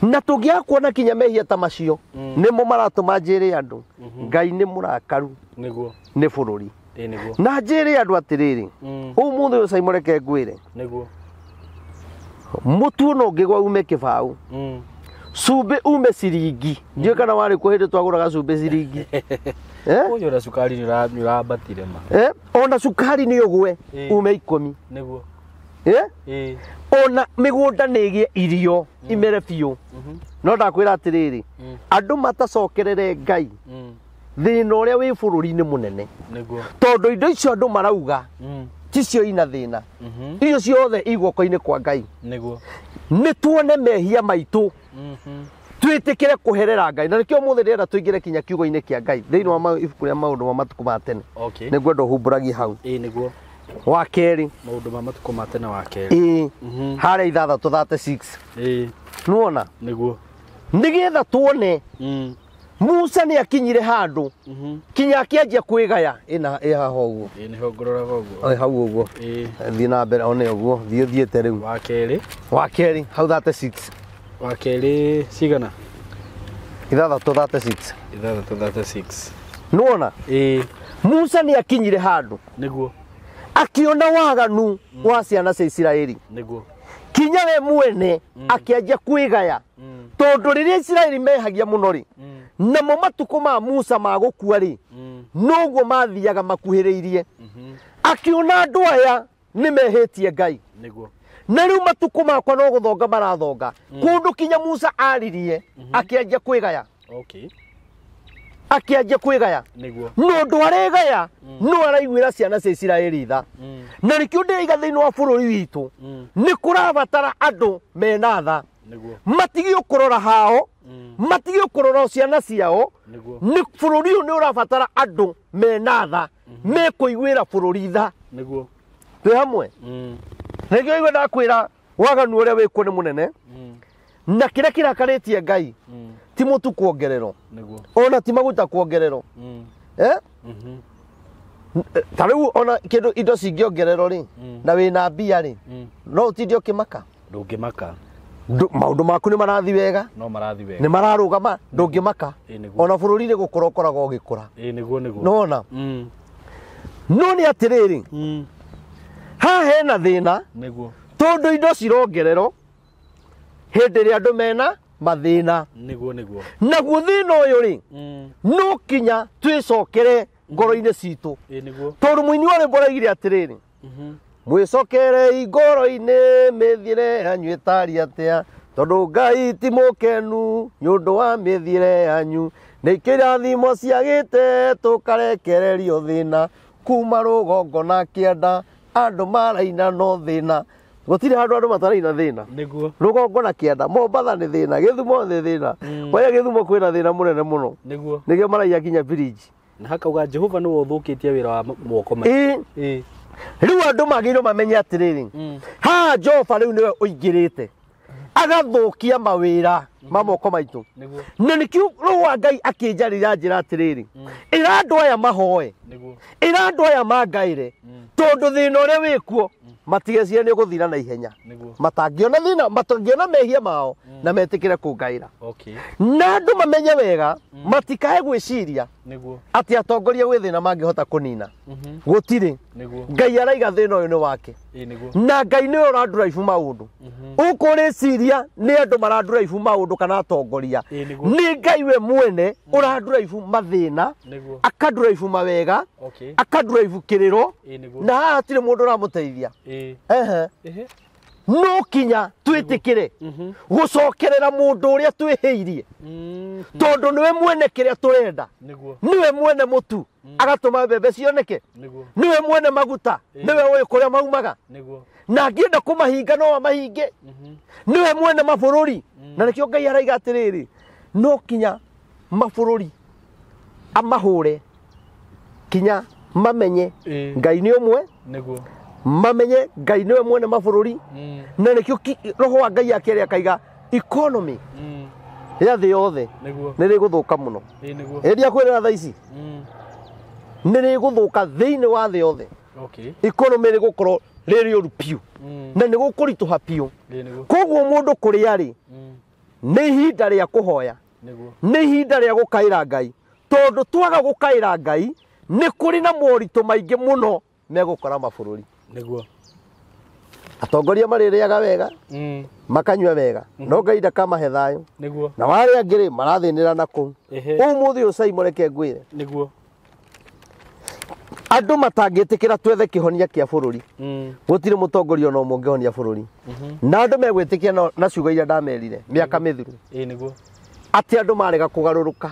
na tũngĩaga kuona kinya mehia ta macio nĩmo maratũma njĩre andũ Ngai nĩ mũrakaru Nĩguo. nĩ bũrũri Ĩĩ nĩguo. na njĩre andũ atĩrĩrĩ ũmũthĩ ũyũ Saimo reke ngwĩre Nĩguo. mũtu no ũngĩgwa ume kĩbaũ cumbĩ ume ciringi ndiũĩ kana warĩ kuo hĩndĩ twagũraga cumbĩ ciringi Eh? Ũyũ na cukari nĩ ũrambatire ma. Eh? Ona cukari nĩ ũgwe Ĩĩ. ume ikũmi Nĩguo. Eh? Ĩĩ. Ona mĩgũnda nĩ ĩgĩe irio imere biũ no ndakwĩra atĩrĩrĩ andũ matacokerere Ngai thĩna ũrĩa wĩ bũrũri-inĩ mũnene Nĩguo. tondũ indo icio andũ marauga ticio ina thĩna icio ciothe i guoko-inĩ kwa Ngai Nĩguo. nĩ tuone mehia maitũ twĩtĩkĩre kũherera Ngai na nĩkĩo ũmũthĩ ndĩrenda tũingĩre kinya kiugo-inĩ kĩa Ngai thĩinĩ wa ibuku rĩa maũndũ ma matukũ ma tene Okay. nĩ ngwenda ũhumbũragie hau Ĩĩ nĩguo. wa kerĩ Maũndũ ma matukũ ma tene wa kerĩ. ĩĩ harĩa ithathatũ 36 Ĩĩ nĩwona nĩguo. nĩgetha tuone Musa nĩ akinyire handũ kinya akĩanjia kwĩgaya ĩna ĩ haha ũguo Ĩĩ nĩho ngũroraga ũguo. Ĩ hau ũguo Ĩĩ. thiĩ na mbere one ũguo thiĩ ũthiĩte rĩu Wa kerĩ. wa kerĩ hau 36 Wa kerĩ cigana? ithathatũ 36 Ithathatũ 36. nĩwona Ĩĩ Musa nĩ akinyire handũ nĩguo. akiona waganu wa ciana cia Isiraeli Nĩguo. kinya we mwene akĩanjia kwĩgaya tondũ rĩrĩa Isiraeli mehagia mũno rĩ Namo matukũ ma Musa ma gũkua rĩ, noguo mathiaga makuhĩrĩirie. Akiona andũ aya nĩ mehĩtie Ngai. Nĩguo. Na rĩu matukũ makwa no gũthonga marathonga. Kũndũ kinya Musa aririe, akĩanjia kwĩgaya. Okay. Akĩanjia kwĩgaya. Nĩguo. No ũndũ aregaya, no araiguĩra ciana cia Isiraeli tha. Na nĩkĩo ndĩraiga thĩinĩ wa bũrũri witũ, nĩ kũrabatara andũ mena tha. Nĩguo. Matige kũrora hao, matige kũrora ciana ciao. Nĩguo. Nĩ bũrũri ũyũ nĩ ũrabatara andũ mena tha, mekũiguĩra bũrũri tha. Nĩguo. Twĩ hamwe? Nĩkĩo igua ndakwĩra waganu ũrĩa wĩkuo nĩ mũnene, na kĩrĩa kĩrakarĩtie Ngai ti mũtu kuongererwo, Nĩguo. ona ti maguta kuongererwo. Ta rĩu ona kĩndũ indo cingĩongererwo rĩ, na wĩna mbia rĩ, no ũtinde ũkĩmaka. Ndũngĩmaka. Maũndũ maku nĩ marathi wega. No marathi wega. Nĩ mararũgama, ndũngĩmaka. Nĩguo. Ona bũrũri nĩ gũkũra ũkoragwo ũgĩkũra. Nĩguo, nĩguo. Nĩwona? No nĩ atĩrĩrĩ, haha hena thĩna. Nĩguo. Tondũ indo cirongererwo hĩndĩ ĩrĩa andũ mena mathĩna. Nĩguo, nĩguo. Naguo thĩna ũyũ rĩ, no kinya twĩcokere ngoro-inĩ citũ. Nĩguo. Tondũ mũini wa rwĩmbo araigire atĩrĩrĩ, mwĩcokerei ngoro-inĩ mĩthiĩre yanyu ĩtariĩ atĩa, tondũ Ngai ti mũkenu nĩ ũndũ wa mĩthiĩre yanyu. Nĩkĩo irathimo ciagĩte tũkarekererio thĩna, kuma rũgongo na kĩanda andũ maraina no thĩna. Gũtirĩ handũ andũ mataraina thĩna. Nĩguo. Rũgongo na kĩanda, Mombatha nĩ thĩna, Gĩthumo nĩ thĩna. Kwaya Gĩthumo kwĩna thĩna mũnene mũno. Nĩguo. Nĩkĩo maraiya nginya bridge. Na hakauga Jehova nĩwe ũthũkĩtie wĩra wa moko maitũ. Rĩu andũ magĩrĩirwo mamenye atĩrĩrĩ, haha Jehova rĩu nĩwe ũingĩrĩte agathũkia mawĩra ma moko maitũ. Nĩguo. Na nĩkĩo Roho wa Ngai akĩnjarĩria njĩra atĩrĩrĩ, ĩra andũ aya mahoe, Nĩguo. ĩra andũ aya mangaĩre, tondũ thĩna ũrĩa wĩkuo matigecirie nĩ ũgũthira na ihenya. Nĩguo. Matangĩona thĩna, matangĩona mehia mao na metĩkĩre kũngaĩra. Okay. Na andũ mamenye wega, matikae gwĩciria Nĩguo. atĩ atongoria gwĩ thĩna mangĩhota kũnina. Gũtirĩ. Nĩguo. Ngai araiga thĩna ũyũ nĩ wake. Nĩguo. Na Ngai nĩwe ũranduraibu maũndũ. Ũkũrĩciria nĩ andũ maranduraibu maũndũ kana atongoria. Nĩguo. Nĩ Ngai we mwene ũranduraibu mathĩna, Nĩguo. akanduraibu mawega, Okay. akanduraibu kĩrĩro, Nĩguo. na haha hatirĩ mũndũ ũramũteithia. Ehe. No kinya twĩtĩkĩre gũcokerera mũndũ ũrĩa twĩhĩirie, tondũ nĩwe mwene kĩrĩa tũrenda. Nĩguo. Nĩwe mwene mũtu, agatũma mbembe cioneke. Nĩguo. Nĩwe mwene maguta, nĩwe ũĩ kũrĩa maumaga. Nĩguo. Na angĩenda kũmahinga no amahinge. Nĩwe mwene mabũrũri. Na nĩkĩo Ngai araiga atĩrĩrĩ, no kinya mabũrũri amahũre kinya mamenye Ngai nĩ ũmwe, Nĩguo. mamenye Ngai nĩwe mwene mabũrũri. Na nĩkĩo Roho wa Ngai akĩaria akaiga economy ya thĩ yothe Nĩguo. nĩ rĩgũthũka mũno. Nĩguo. Ĩrĩa kwĩrĩra thaa ici nĩ rĩgũthũka thĩinĩ wa thĩ yothe. Okay. Economy rĩgũkorwo rĩrĩ ũru biũ na nĩ gũkũritũha biũ. Nĩguo. Koguo mũndũ kũrĩa rĩ, nĩ ihinda rĩa kũhoya, Nĩguo. nĩ ihinda rĩa gũkaĩra Ngai, tondũ twaga gũkaĩra Ngai nĩ kũrĩ na moritũ maingĩ mũno megũkora mabũrũri. Nĩguo. Atongoria marĩrĩaga wega, makanyua wega, no Ngai ndakamahe thayũ. Nĩguo. Na arĩa angĩ rĩ, marathĩnĩra na kũu. Ũmũthĩ ũyũ Simon, reke ngwĩre, Nĩguo. andũ matangĩtĩkĩra twethe kĩhonia kĩa bũrũri. Gũtirĩ mũtongoria ona ũmwe ũngĩhonia bũrũri. Na andũ megwĩtĩkia na ciugo iria ndamerire mĩaka mĩthiru. Nĩguo. Atĩ andũ marega kũgarũrũka.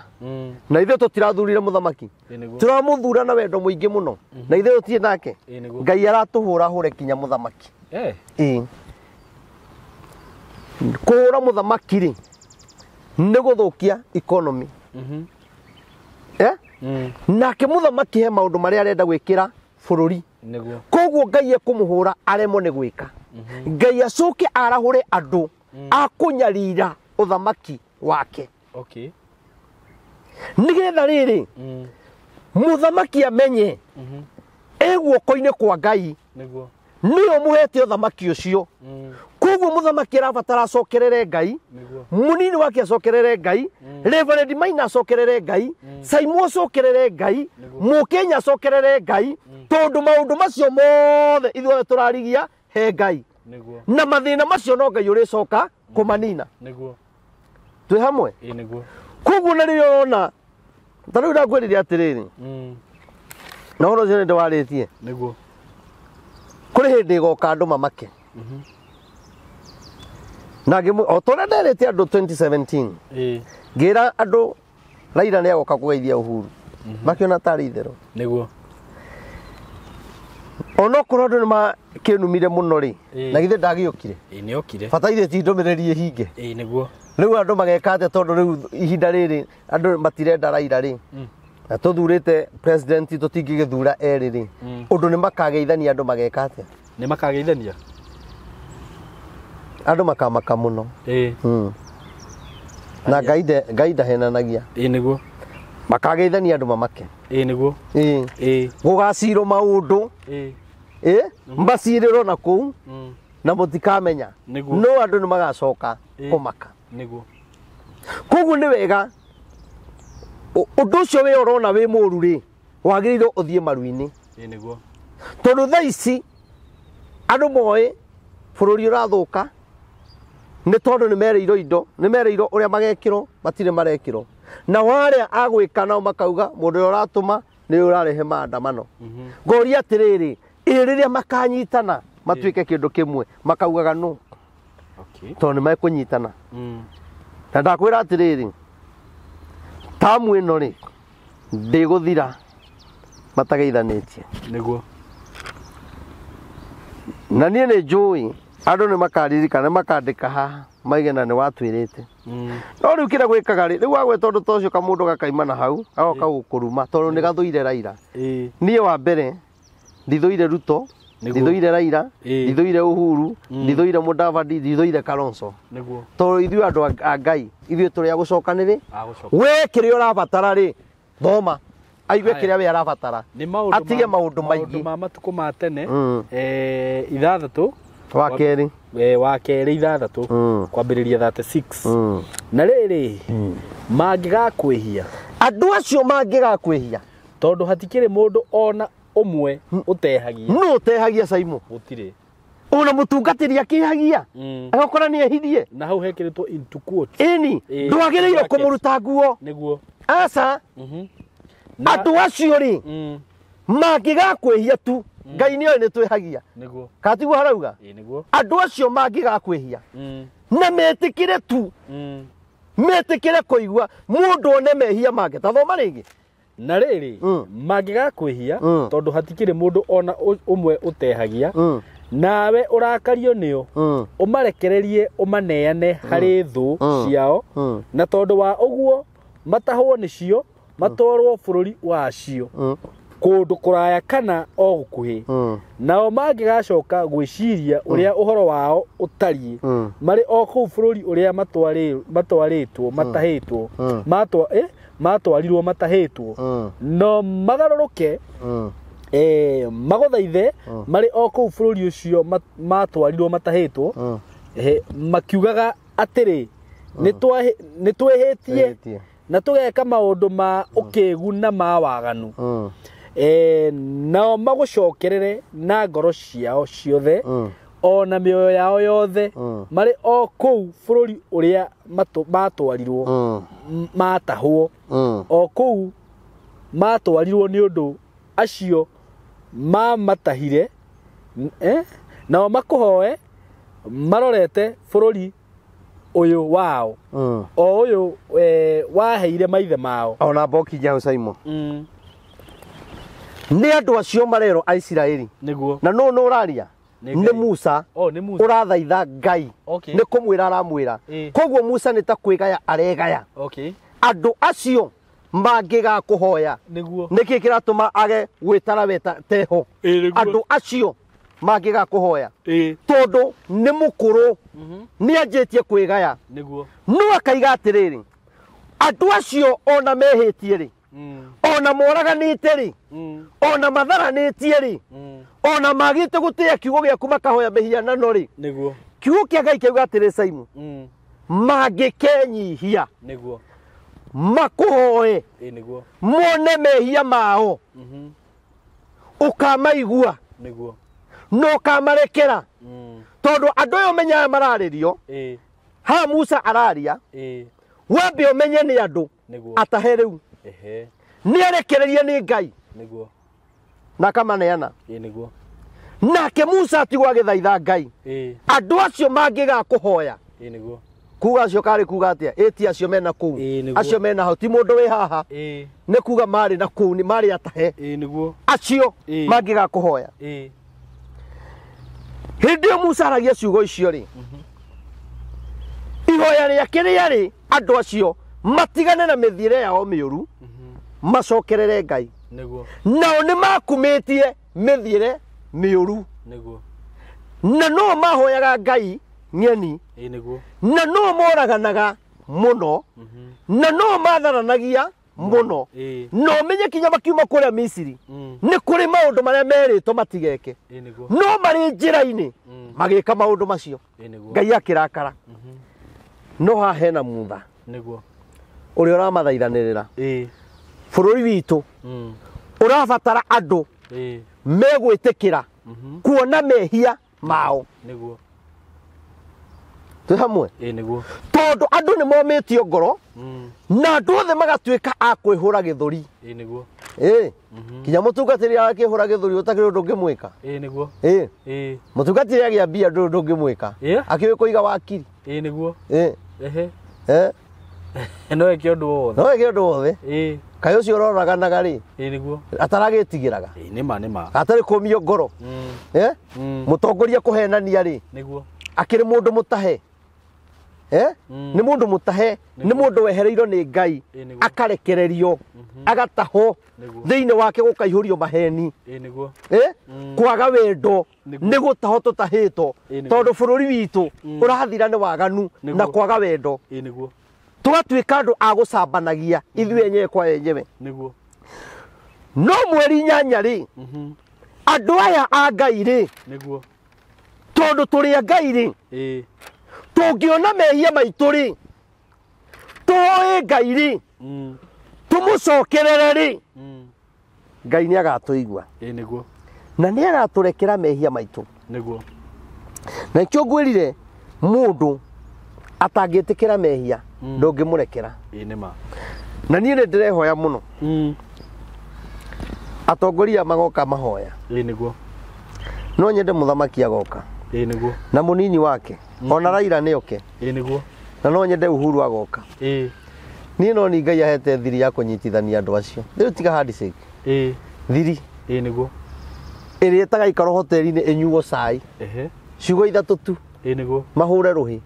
Na ithuĩ tũtirathurire mũthamaki. Nĩguo. Tũramũthura na wendo mũingĩ mũno. Na ithuĩ tũtirĩ nake. Nĩguo. Ngai aratũhũra hũre kinya mũthamaki. Kũhũra mũthamaki rĩ, nĩ gũthũkia economy. Nake mũthamaki he maũndũ marĩa arenda gwĩkĩra bũrũri. Nĩguo. Koguo Ngai ekũmũhũra aremwo nĩ gwĩka. Ngai acoke arahũre andũ a kũnyarira ũthamaki wake. Okay. Nĩgetha rĩrĩ, mũthamaki amenye e guoko-inĩ kwa Ngai. Nĩguo. Nĩwe ũmũhete ũthamaki ũcio. Koguo mũthamaki arabatara acokerere Ngai, Nĩguo. mũnini wake acokerere Ngai, Reverend Maina acokerere Ngai, Saimu acokerere Ngai, Mũkenya acokerere Ngai, tondũ maũndũ macio mothe ithuothe tũrarigia he Ngai. Nĩguo. Na mathĩna macio no Ngai ũrĩcoka kũmanina. Nĩguo. Twĩ hamwe? Nĩguo. Koguo na rĩrĩa ũrona ta rĩu ndakwĩrire atĩrĩrĩ, na ũhoro ũcio nĩ ndĩwarĩtie. Nĩguo. Kũrĩ hĩndĩ ĩgoka andũ mamake. Na o ta ũrĩa nderĩte andũ 2017, ngĩra andũ Raila nĩ agoka kũgeithia Uhuru, makĩona tarĩ itherũ. Nĩguo. Onokorwo andũ nĩ makĩnumire mũno rĩ, na githĩ ndagĩũkire. Ĩĩ nĩokire. Bataire ti ndũmĩrĩri ĩhinge. Ĩĩ nĩguo. Rĩu andũ mageka atĩa tondũ rĩu ihinda rĩrĩ andũ matirenda Raila rĩ, na tũthurĩte president tũtingĩgĩthura erĩ rĩ, ũndũ nĩ makageithania andũ mageka atĩa? Nĩ makageithania? Andũ makamaka mũno. Na Ngai ndahenanagia. Ĩĩ nĩguo. Makageithania andũ mamake. Ĩĩ nĩguo. Ĩĩ. Gũgacirwo maũndũ. Ĩĩ. Macirĩrwo na kũu na mũtikamenya. Nĩguo. No andũ nĩ magacoka kũmaka. Nĩguo. Koguo nĩ wega ũndũ ũcio wĩ ũrona wĩ mũru rĩ, wagĩrĩirwo ũthiĩ maru-inĩ. Ĩĩ nĩguo. Tondũ thaa ici andũ moĩ bũrũri ũrathũka nĩ tondũ nĩ merĩirwo indo, nĩ merĩirwo ũrĩa magekĩrwo, matirĩ marekĩrwo. Na warĩa agwĩka nao makauga mũndũ ũrĩa ũratũma nĩ ũrarehe maandamano. Ngoria atĩrĩrĩ, ĩ rĩrĩa makanyitana matuĩke kĩndũ kĩmwe, makaugaga nũ? Tondũ nĩ mekũnyitana. Na ndakwĩra atĩrĩrĩ, tamu ĩno rĩ, ndĩgũthira matageithanĩtie. Nĩguo. Na niĩ nĩ njũĩ andũ nĩ makaririkana, nĩ makandĩka haha maige na nĩ watwĩrĩte. No rĩu kĩrĩa gwĩkaga rĩ, rĩu wagweta ũndũ ta ũcio kamũndũ gakaima na hau, agoka gũkũruma tondũ nĩ gathũire Raila. Niĩ wa mbere ndithũire Ruto, ndithũire Raila, ndithũire Uhuru, ndithũire Mudavadi, ndithũire Kalonzo. Nĩguo. Tondũ ithuĩ andũ a Ngai, ithuĩ tũrĩ a gũcokanĩrĩ. We kĩrĩa ũrabatara rĩ, thoma. Aigue kĩrĩa we arabatara. Atige maũndũ maingĩ. Maũndũ ma matukũ ma tene, ithathatũ. Wa kerĩ. Wa kerĩ ithathatũ. Kwambĩrĩria 36. Na rĩrĩ, mangĩgakwĩhia. Andũ acio mangĩgakwĩhia. Tondũ hatikĩrĩ mũndũ ona ũmwe ũtehagia. Nũ ũtehagia Saimo? Gũtirĩ. Ona mũtungatĩri akĩhagia. Agakora nĩ ehirie. Na hau hekĩrĩtwo into quotes. Ĩni, ndwagĩrĩirwo kũmũruta nguo. Nĩguo. Aca. Andũ acio rĩ, mangĩgakwĩhia tu, Ngai nĩoĩ nĩ twĩhagia. Nĩguo. Katiguo harauga? Ĩĩ nĩguo. Andũ acio mangĩgakwĩhia. Na metĩkĩre tu. Metĩkĩre kũigua mũndũ one mehia make. Ta thoma rĩngĩ. Na rĩrĩ, mangĩgakwĩhia, tondũ hatikĩrĩ mũndũ ona ũmwe ũtehagia, nawe ũrakario nĩo, ũmarekererie ũmaneane harĩ thũ ciao, na tondũ wa ũguo matahwo nĩcio, matwarwo bũrũri wacio, kũndũ kũraya kana o gũkuhĩ. Nao mangĩgacoka gwĩciria ũrĩa ũhoro wao ũtariĩ, marĩ o kũu bũrũri ũrĩa matwarĩtwo, matahĩtwo, matwarirwo matahĩtwo, no magarũrũke, magũthaithe marĩ o kũu bũrũri ũcio matwarirwo matahĩtwo, makiugaga atĩrĩ, nĩ twĩhĩtie na tũgeka maũndũ ma ũkĩgu na ma waganu. Nao magũcokerere na ngoro ciao ciothe, o na mĩoyo yao yothe, marĩ o kũu bũrũri ũrĩa matwarirwo, matahwo, o kũu matwarirwo nĩ ũndũ acio mamatahire, nao makũhoe marorete bũrũri ũyũ wao, o ũyũ waheire maithe mao. Ona mbokinya hau Saimo. Nĩ andũ acio marerwo a Isiraeli. Nĩguo. Na nũ nũ ũraria? Nĩ Musa. Nĩ Musa. Ũrathaitha Ngai. Nĩ kũmwĩra aramwĩra. Koguo Musa nĩ ta kwĩgaya aregaya. Andũ acio mangĩgakũhoya. Nĩguo. Nĩkĩ kĩratũma age gwĩtara we teho? Andũ acio mangĩgakũhoya. Tondũ nĩ mũkũrũ. Nĩ anjĩtie kwĩgaya. Nĩguo. No akaiga atĩrĩrĩ, andũ acio ona mehĩtie rĩ, ona moraganĩte rĩ, ona matharanĩtie rĩ, ona magĩte gũtĩĩa kiugo gĩaku makahoya mĩhianano rĩ. Nĩguo. Kiugo kĩa Ngai kĩauga atĩrĩ Saimu, mangĩkenyihia. Nĩguo. Makũhoe. Nĩguo. Mone mehia mao. Ũkamaigua. Nĩguo. No ũkamarekera. Tondũ andũ aya ũmenyaga mararĩrio, ha Musa araria, Wambe ũmenye nĩ andũ atahe rĩu. Nĩ arekererie nĩ Ngai. Nĩguo. Na akamaneana. Nĩguo. Nake Musa atigwo agĩthaitha Ngai. Andũ acio mangĩgakũhoya. Nĩguo. Kuga acio karĩ kuga atĩa? Ĩti acio mena kũu. Acio mena hau ti mũndũ wĩ haha. Nĩ kuga marĩ na kũu nĩ marĩ atahe. Nĩguo. Acio mangĩgakũhoya. Hĩndĩ ĩyo Musa aragia ciugo icio rĩ. Ihoya rĩake rĩarĩ andũ acio matigane na mĩthiĩre yao mĩũru macokerere Ngai. Nĩguo. Nao nĩ makumĩtie mĩthiĩre mĩũru. Nĩguo. Na no mahoyaga Ngai ng'eni. Nĩguo. Na no moraganaga mũno. Na no matharanagia mũno. No menye kinya makiuma kũrĩa Misiri. Nĩ kũrĩ maũndũ marĩa merĩtwo matigeke. Nĩguo. No marĩ njĩra-inĩ magĩka maũndũ macio. Nĩguo. Ngai akĩrakara. No haha hena mutha. Nĩguo. Ũrĩa ũramathaithanĩrĩra. Bũrũri witũ ũrabatara andũ megwĩtĩkĩra kuona mehia mao. Nĩguo. Twĩ hamwe? Nĩguo. Tondũ andũ nĩ momĩtio ngoro na andũ othe magatuĩka a kwĩhũra gĩthũri. Nĩguo. Kinya mũtungatĩri arakĩhũra gĩthũri ũtakĩrĩ ũndũ ũngĩmwĩka. Nĩguo. Mũtungatĩri agĩa mbia ndũrĩ ũndũ ũngĩmwĩka. Akĩũĩ kũiga wakiri. Nĩguo. No eke ũndũ wothe. No eke ũndũ wothe. Kaĩ ũcio ũroraganaga rĩ? Nĩguo. Ataragĩtigĩraga. Nĩma nĩma. Atarĩ kũmio ngoro. Mũtongoria kũhenania rĩ? Nĩguo. Akĩrĩ mũndũ mũtahe. Nĩ mũndũ mũtahe, nĩ mũndũ wehereirwo nĩ Ngai, akarekererio, agatahwo, thĩinĩ wake gũkaihũrio maheni. Nĩguo. Kwaga wendo, nĩ gũtahwo tũtahĩtwo, tondũ bũrũri witũ ũrathira nĩ waganu na kwaga wendo. Nĩguo. Tũgatuĩka andũ a gũcambanagia ithuĩ enyewe kwa enyewe. Nĩguo. No mweri 8 rĩ, andũ aya a Ngai rĩ, Nĩguo. tondũ tũrĩ a Ngai rĩ, tũngĩona mehia maitũ rĩ, tũhoe Ngai rĩ, tũmũcokerere rĩ, Ngai nĩ agatũigua. Nĩguo. Na nĩ agatũrekera mehia maitũ. Nĩguo. Na nĩkĩo ngwĩrire mũndũ atangĩtĩkĩra mehia ndũngĩmũrekera. Nĩma. Na niĩ nĩ ndĩrehoya mũno. Atongoria magoka mahoya. Nĩguo. No nyende mũthamaki agoka. Nĩguo. Na mũnini wake. Ona Raila nĩ oke. Nĩguo. Na no nyende Uhuru agoka. Niĩ no ni Ngai ahete thiri ya kũnyitithania andũ acio. Rĩu tiga handshake. Thiri. Nĩguo. Ĩrĩa ĩtagaikara hoteli-inĩ ĩnyuo cai. Ciugo ithatũ tu. Nĩguo. Mahũre rũhĩ.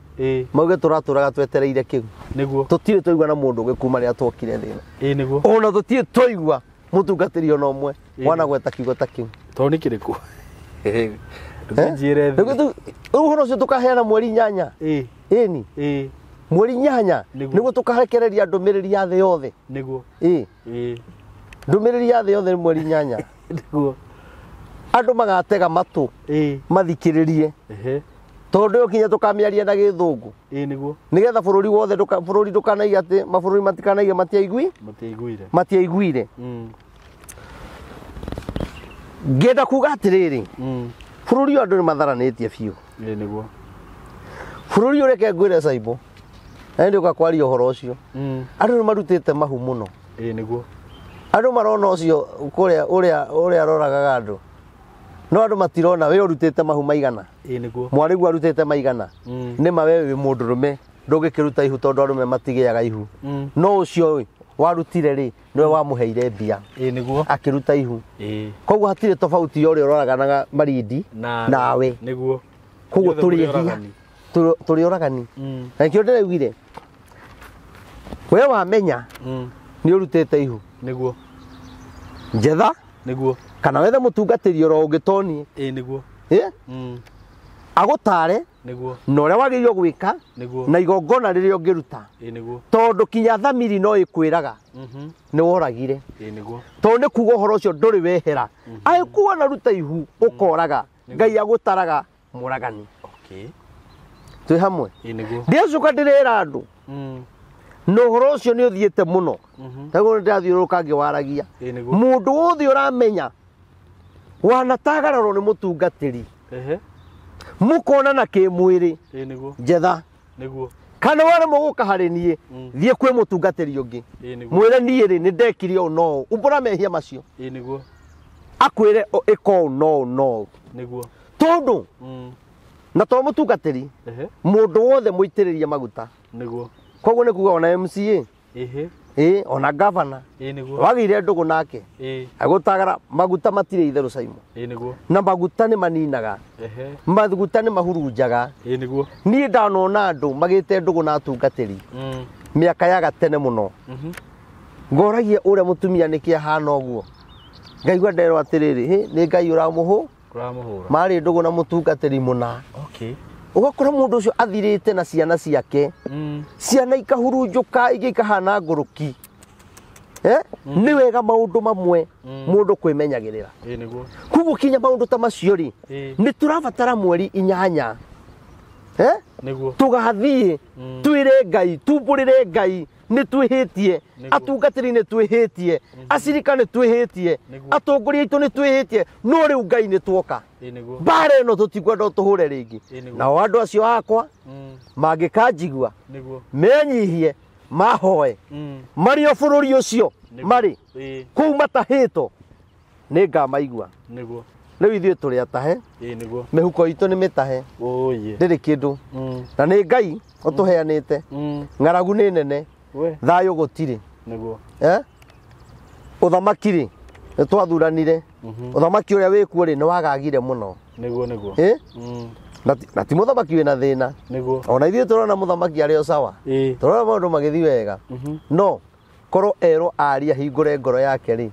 Mauge tũratũraga twetereire kĩu. Nĩguo. Tũtirĩ twaigua na mũndũ ũngĩ kuma rĩrĩa twokire thĩ ĩno. Nĩguo. Ona tũtirĩ twaigua mũtungatĩri ona ũmwe wanagweta kiugo ta kĩu. Tondũ nĩ kĩrĩkũ? Ndũkĩnjĩre thĩ. Rĩu ũhoro ũcio tũkaheana mweri 8. Ĩni. Mweri 8 nĩguo tũkarekereria ndũmĩrĩri ya thĩ yothe. Nĩguo. Ndũmĩrĩri ya thĩ yothe nĩ mweri 8. Nĩguo. Andũ magatega matũ mathikĩrĩrie. Tondũ ĩyo kinya tũkamĩaria na gĩthũngũ. Nĩguo. Nĩgetha bũrũri wothe bũrũri ndũkanaiga atĩ mabũrũri matikanaiga matiaigui? Matiaiguire. Matiaiguire. Ngĩenda kuga atĩrĩrĩ, bũrũri ũyũ andũ nĩ matharanĩtie biũ. Nĩguo. Bũrũri ũyũ reke ngwĩre Saimbo, na nĩ ndĩũka kwaria ũhoro ũcio. Andũ nĩ marutĩte mahu mũno. Nĩguo. Andũ marona ũcio kũrĩa ũrĩa aroragaga andũ. No andũ matirona we ũrutĩte mahu maigana. Nĩguo. Mwarĩguo arutĩte maigana. Nĩ ma we wĩ mũndũrũme ndũngĩkĩruta ihu tondũ arũme matigĩaga ihu. No ũcio warutire rĩ, nĩwe wamũheire mbia. Nĩguo. Akĩruta ihu. Koguo hatirĩ tofauti ya ũrĩa ũroraganaga Marindi nawe. Nĩguo. Koguo tũrĩ ehia. Tũrĩ oragani. Na nĩkĩo ndĩraugire we wamenya nĩ ũrutĩte ihu. Nĩguo. Njetha. Nĩguo. Kana wethe mũtungatĩri oro ũngĩ toniĩ. Nĩguo. Agũtare. Nĩguo. Na ũrĩa wagĩrĩirwo gwĩka. Nĩguo. Na igongona rĩrĩa ũngĩruta. Nĩguo. Tondũ kinya thamiri no ĩkwĩraga. Nĩ woragire. Nĩguo. Tondũ nĩ kuga ũhoro ũcio ndũrĩ wehera. Angĩkuona ruta ihu ũkoraga. Ngai agũtaraga mũragani. Twĩ hamwe. Nĩguo. Ndĩracoka ndĩrera andũ. Na ũhoro ũcio nĩ ũthiĩte mũno. Taguo nĩndĩrathiũrũrũka ngĩwaragia. Mũndũ wothe ũramenya wanatagararwo nĩ mũtungatĩri. Mũkonana kĩmwĩrĩ. Nĩguo. Njetha. Nĩguo. Kana waremwo gũka harĩ niĩ, thiĩ kwĩ mũtungatĩri ũngĩ. Mwĩre niĩ rĩ nĩ ndekire ũũ no ũũ. Umbũra mehia macio. Ĩĩ nĩguo. Akwĩre ĩka ũũ no ũũ no ũũ. Nĩguo. Tondũ na to mũtungatĩri, mũndũ wothe mũitĩrĩrie maguta. Nĩguo. Koguo nĩ kuga ona MCA. Ĩĩ ona governor. Ĩĩ nĩguo. Wagĩire ndũgũ nake. Ĩĩ. Agũtagara maguta matirĩ itherũ Simon. Ĩĩ nĩguo. Na maguta nĩ maninaga. Maguta nĩ mahurunjaga. Ĩĩ nĩguo. Niĩ ndanona andũ magĩte ndũgũ na atungatĩri. Mĩaka ya gatene mũno. Ngoragia ũrĩa mũtumia nĩkĩ ahana ũguo. Ngaigua nderwo atĩrĩrĩ, hĩ nĩ Ngai ũramũhũra. Marĩ ndũgũ na mũtungatĩri mũna. Okay. Ũgakora mũndũ ũcio athirĩte na ciana ciake. Ciana ikahurunjũka ingĩ ikahana ngũrũki. Nĩ wega maũndũ mamwe mũndũ kwĩmenyagĩrĩra. Ĩĩ nĩguo. Koguo kinya maũndũ ta macio rĩ, nĩ tũrabatara mweri 8. Nĩguo. Tũgathiĩ twĩre Ngai, tumbũrĩre Ngai nĩ twĩhĩtie, atungatĩri nĩ twĩhĩtie, acirika nĩ twĩhĩtie, atongoria aitũ nĩ twĩhĩtie, no rĩu Ngai nĩ tuoka. Mbara ĩno tũtikwenda tũhũre rĩngĩ. Nao andũ acio akwa mangĩkanjigua menyihie, mahoe, marĩ o bũrũri ũcio marĩ kũu matahĩtwo, nĩ ngamaigua. Nĩguo. Rĩu ithuĩ tũrĩ atahe. Ĩĩ nĩguo. Mĩhuko itũ nĩ mĩtahe. Ndĩrĩ kĩndũ. Na nĩ Ngai ũtũheanĩte. Ng'aragu nĩ nene. Thayũ gũtirĩ. Nĩguo. Ũthamaki rĩ nĩ twathuranire. Ũthamaki ũrĩa wĩkuo rĩ nĩ wagagire mũno. Nĩguo nĩguo. Na ti mũthamaki wĩna thĩna. Nĩguo. Ona ithuĩ tũrona mũthamaki arĩ o sawa. Tũrona maũndũ magĩthiĩ wega. No korwo erwo aria hingũre ngoro yake rĩ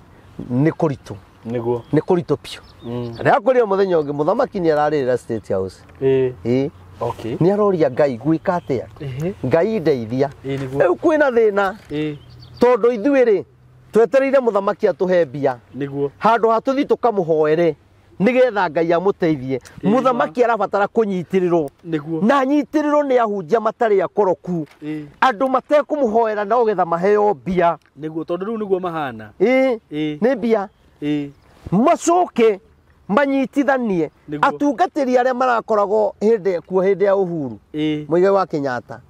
nĩ kũritũ. Nĩguo. Nĩ kũritũ biũ. Ndĩrakwĩrire mũthenya ũngĩ mũthamaki nĩ ararĩrĩra State House. Ĩĩ. Okay. Nĩ aroria Ngai gwĩka atĩa. Ngai ndeithia. Rĩu kwĩna thĩna. Tondũ ithuĩ rĩ twetereire mũthamaki atũhe mbia. Nĩguo. Handũ ha tũthiĩ tũkamũhoere nĩgetha Ngai amũteithie. Mũthamaki arabatara kũnyitĩrĩrwo. Nĩguo. Na anyitĩrĩrwo nĩ ahunjia matarĩ akoroku. Andũ matekũmũhoera no getha maheo mbia. Nĩguo tondũ rĩu nĩguo mahana. Ĩĩ. Nĩ mbia. Macoke manyitithanie atungatĩri arĩa marakoragwo hĩndĩ kuo hĩndĩ ya Uhuru Muigai wa Kenyatta,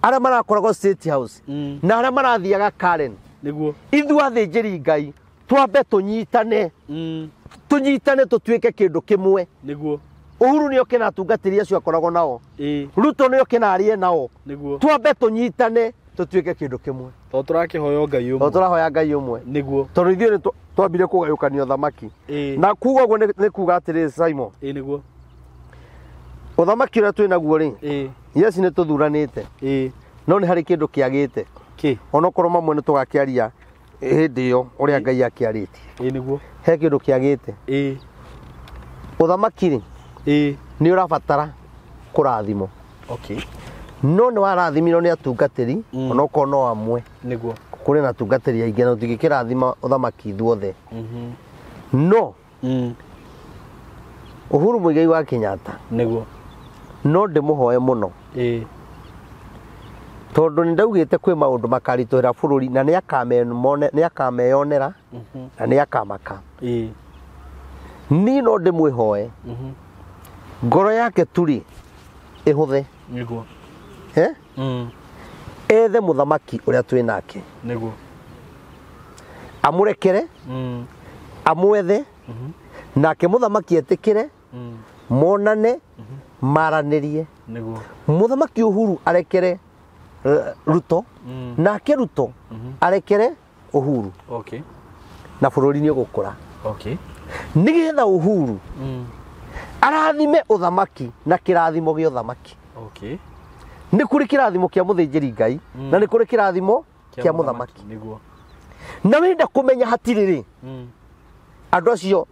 arĩa marakoragwo State House na arĩa marathiaga Karen. Nĩguo. Ithuĩ athĩnjĩri Ngai twambe tũnyitane. Tũnyitane tũtuĩke kĩndũ kĩmwe. Nĩguo. Uhuru nĩ oke na atungatĩri acio akoragwo nao. Ruto nĩ oke na arie nao. Nĩguo. Twambe tũnyitane tũtuĩke kĩndũ kĩmwe. Tondũ tũrakĩhoya Ngai ũmwe. Tondũ tũrahoya Ngai ũmwe. Nĩguo. Tondũ ithuĩ nĩ twambire kũgayũkania ũthamaki. Na kuga ũguo nĩ kuga atĩrĩ Simon. Ĩĩ nĩguo. Ũthamaki ũrĩa twĩ naguo rĩ, yes nĩ tũthuranĩte. No nĩ harĩ kĩndũ kĩagĩte. Kĩ? Onokorwo mamwe nĩ tũgakĩaria hĩndĩ ĩyo ũrĩa Ngai akĩarĩtie. Ĩĩ nĩguo. He kĩndũ kĩagĩte. Ũthamaki rĩ, nĩ ũrabatara kũrathimwo. Okay. No nĩ warathimirwo nĩ atungatĩri, onokorwo no amwe. Nĩguo. Kũrĩ na atungatĩri aingĩ na tũtingĩkĩrathima ũthamaki ithuothe. No Uhuru Muigai wa Kenyatta. Nĩguo. No ndĩmũhoe mũno. Tondũ nĩ ndaugĩte kwĩ maũndũ makaritũhĩra bũrũri na nĩ akameyonera na nĩ akamaka. Niĩ no ndĩmwĩhoe. Ngoro yake turi ĩhũthe. Nĩguo. Ethe mũthamaki ũrĩa twĩ nake. Nĩguo. Amũrekere. Amwethe. Nake mũthamaki etĩkĩre. Monane. Maranĩrie. Nĩguo. Mũthamaki Uhuru arekere Ruto. Nake Ruto arekere Uhuru. Okay. Na bũrũri nĩ ũgũkũra. Okay. Nĩgetha Uhuru arathime ũthamaki na kĩrathimo gĩa ũthamaki. Okay. Nĩ kũrĩ kĩrathimo kĩa mũthĩnjĩri Ngai na nĩ kũrĩ kĩrathimo kĩa mũthamaki. Nĩguo. Na wenda kũmenya hatirĩ rĩ, andũ acio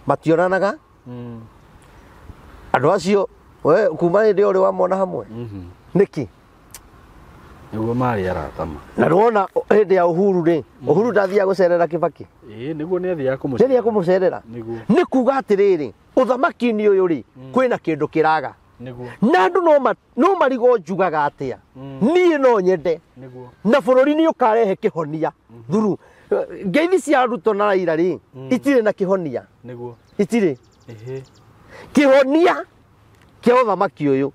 mationanaga. Andũ acio we kuma hĩndĩ ĩyo ũrĩ wamona hamwe. Nĩkĩ? Nĩguo marĩ arata ma. Na nĩwona hĩndĩ ya Uhuru rĩ, Uhuru ndathiaga gũcerera Kibaki. Ĩĩ nĩguo nĩ athiaga kũmũcerera. Nĩ athiaga kũmũcerera. Nĩguo. Nĩ kuga atĩrĩrĩ, ũthamaki-inĩ ũyũ rĩ, kwĩna kĩndũ kĩraga. Nĩguo. Na andũ no marigwo njugaga atĩa. Niĩ no nyende. Nĩguo. Na bũrũri nĩ ũkarehe kĩhonia. Thuru. Ngeithi cia Ruto na Raila rĩ, itirĩ na kĩhonia. Nĩguo. Itirĩ. Ehe. Kĩhonia kĩa ũthamaki ũyũ.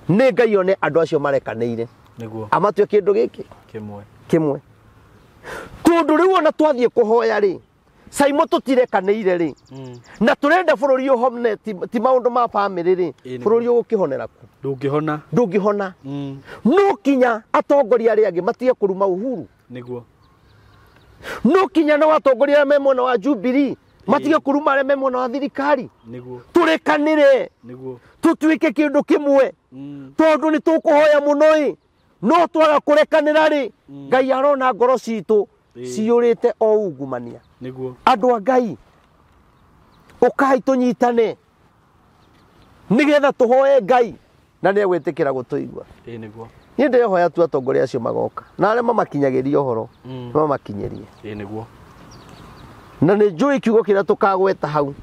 Nĩ Ngai one andũ acio marekanĩire. Nĩguo. Amatue kĩndũ gĩkĩ Kĩmwe. Kĩmwe. Tondũ rĩu ona twathiĩ kũhoya rĩ, Saimo tũtirekanĩire rĩ. Na tũrenda bũrũri ũhone ti maũndũ ma bamĩrĩ rĩ. Ĩĩ, nĩguo. Bũrũri ũgũkĩhonera kũ? Ndũngĩhona. Ndũngĩhona. No kinya atongoria arĩa angĩ matige kũruma Uhuru. Nĩguo. No kinya no atongoria arĩa me mwena wa Jubilee matige kũruma arĩa me mwena wa thirikari. Nĩguo. Tũrekanĩre. Nĩguo. Tũtuĩke kĩndũ kĩmwe. Tondũ nĩ tũkũhoya mũno ĩ. No twaga kũrekanĩra rĩ, Ngai arona ngoro citũ ciyũrĩte o ungumania. Nĩguo. Andũ a Ngai, ũkai tũnyitane nĩgetha tũhoe Ngai na nĩegwĩtĩkĩra gũtũigua. Ĩĩ, nĩguo. Niĩ ndĩrehoya tu atongoria acio magoka na arĩa mamakinyagĩria ũhoro mamakinyĩrie. Ĩĩ, nĩguo. Na nĩ njũĩ kiugo kĩrĩa tũkagweta hau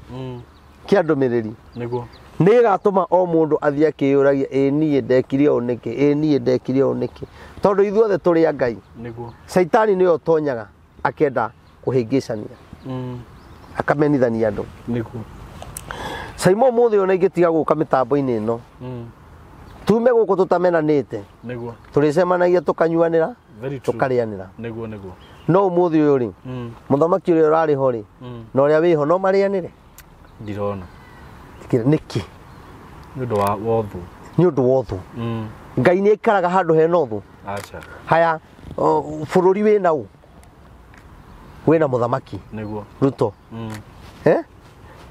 kĩa ndũmĩrĩri Nĩguo. nĩ gĩgatũma o mũndũ athiĩ akĩyũragia, ĩ niĩ ndekire ũũ nĩkĩ, ĩ niĩ ndekire ũũ nĩkĩ, tondũ ithuothe tũrĩ a Ngai. Nĩguo. Caitani nĩwe ũtonyaga akenda kũhĩngĩcania, akamenithania andũ. Nĩguo. Saimo ũmũthĩ ũyũ na ingĩtiga gũka mĩtambo-inĩ ĩno, tume gũkũ tũtamenanĩte, Nĩguo. tũrĩcemanagia tũkanyuanĩra, Very true. tũkarĩanĩra. Nĩguo, nĩguo. No ũmũthĩ ũyũ rĩ, mũthamaki ũrĩa ũrarĩ ho rĩ, na ũrĩa wĩho no marĩanĩre? Ndirona. Nĩkĩ? Nĩ ũndũ wa ũthũ. Nĩ ũndũ wa ũthũ. Ngai nĩ aikaraga handũ hena ũthũ. Aca. Haya, bũrũri wĩna ũ? Wĩna mũthamaki. Nĩguo. Ruto.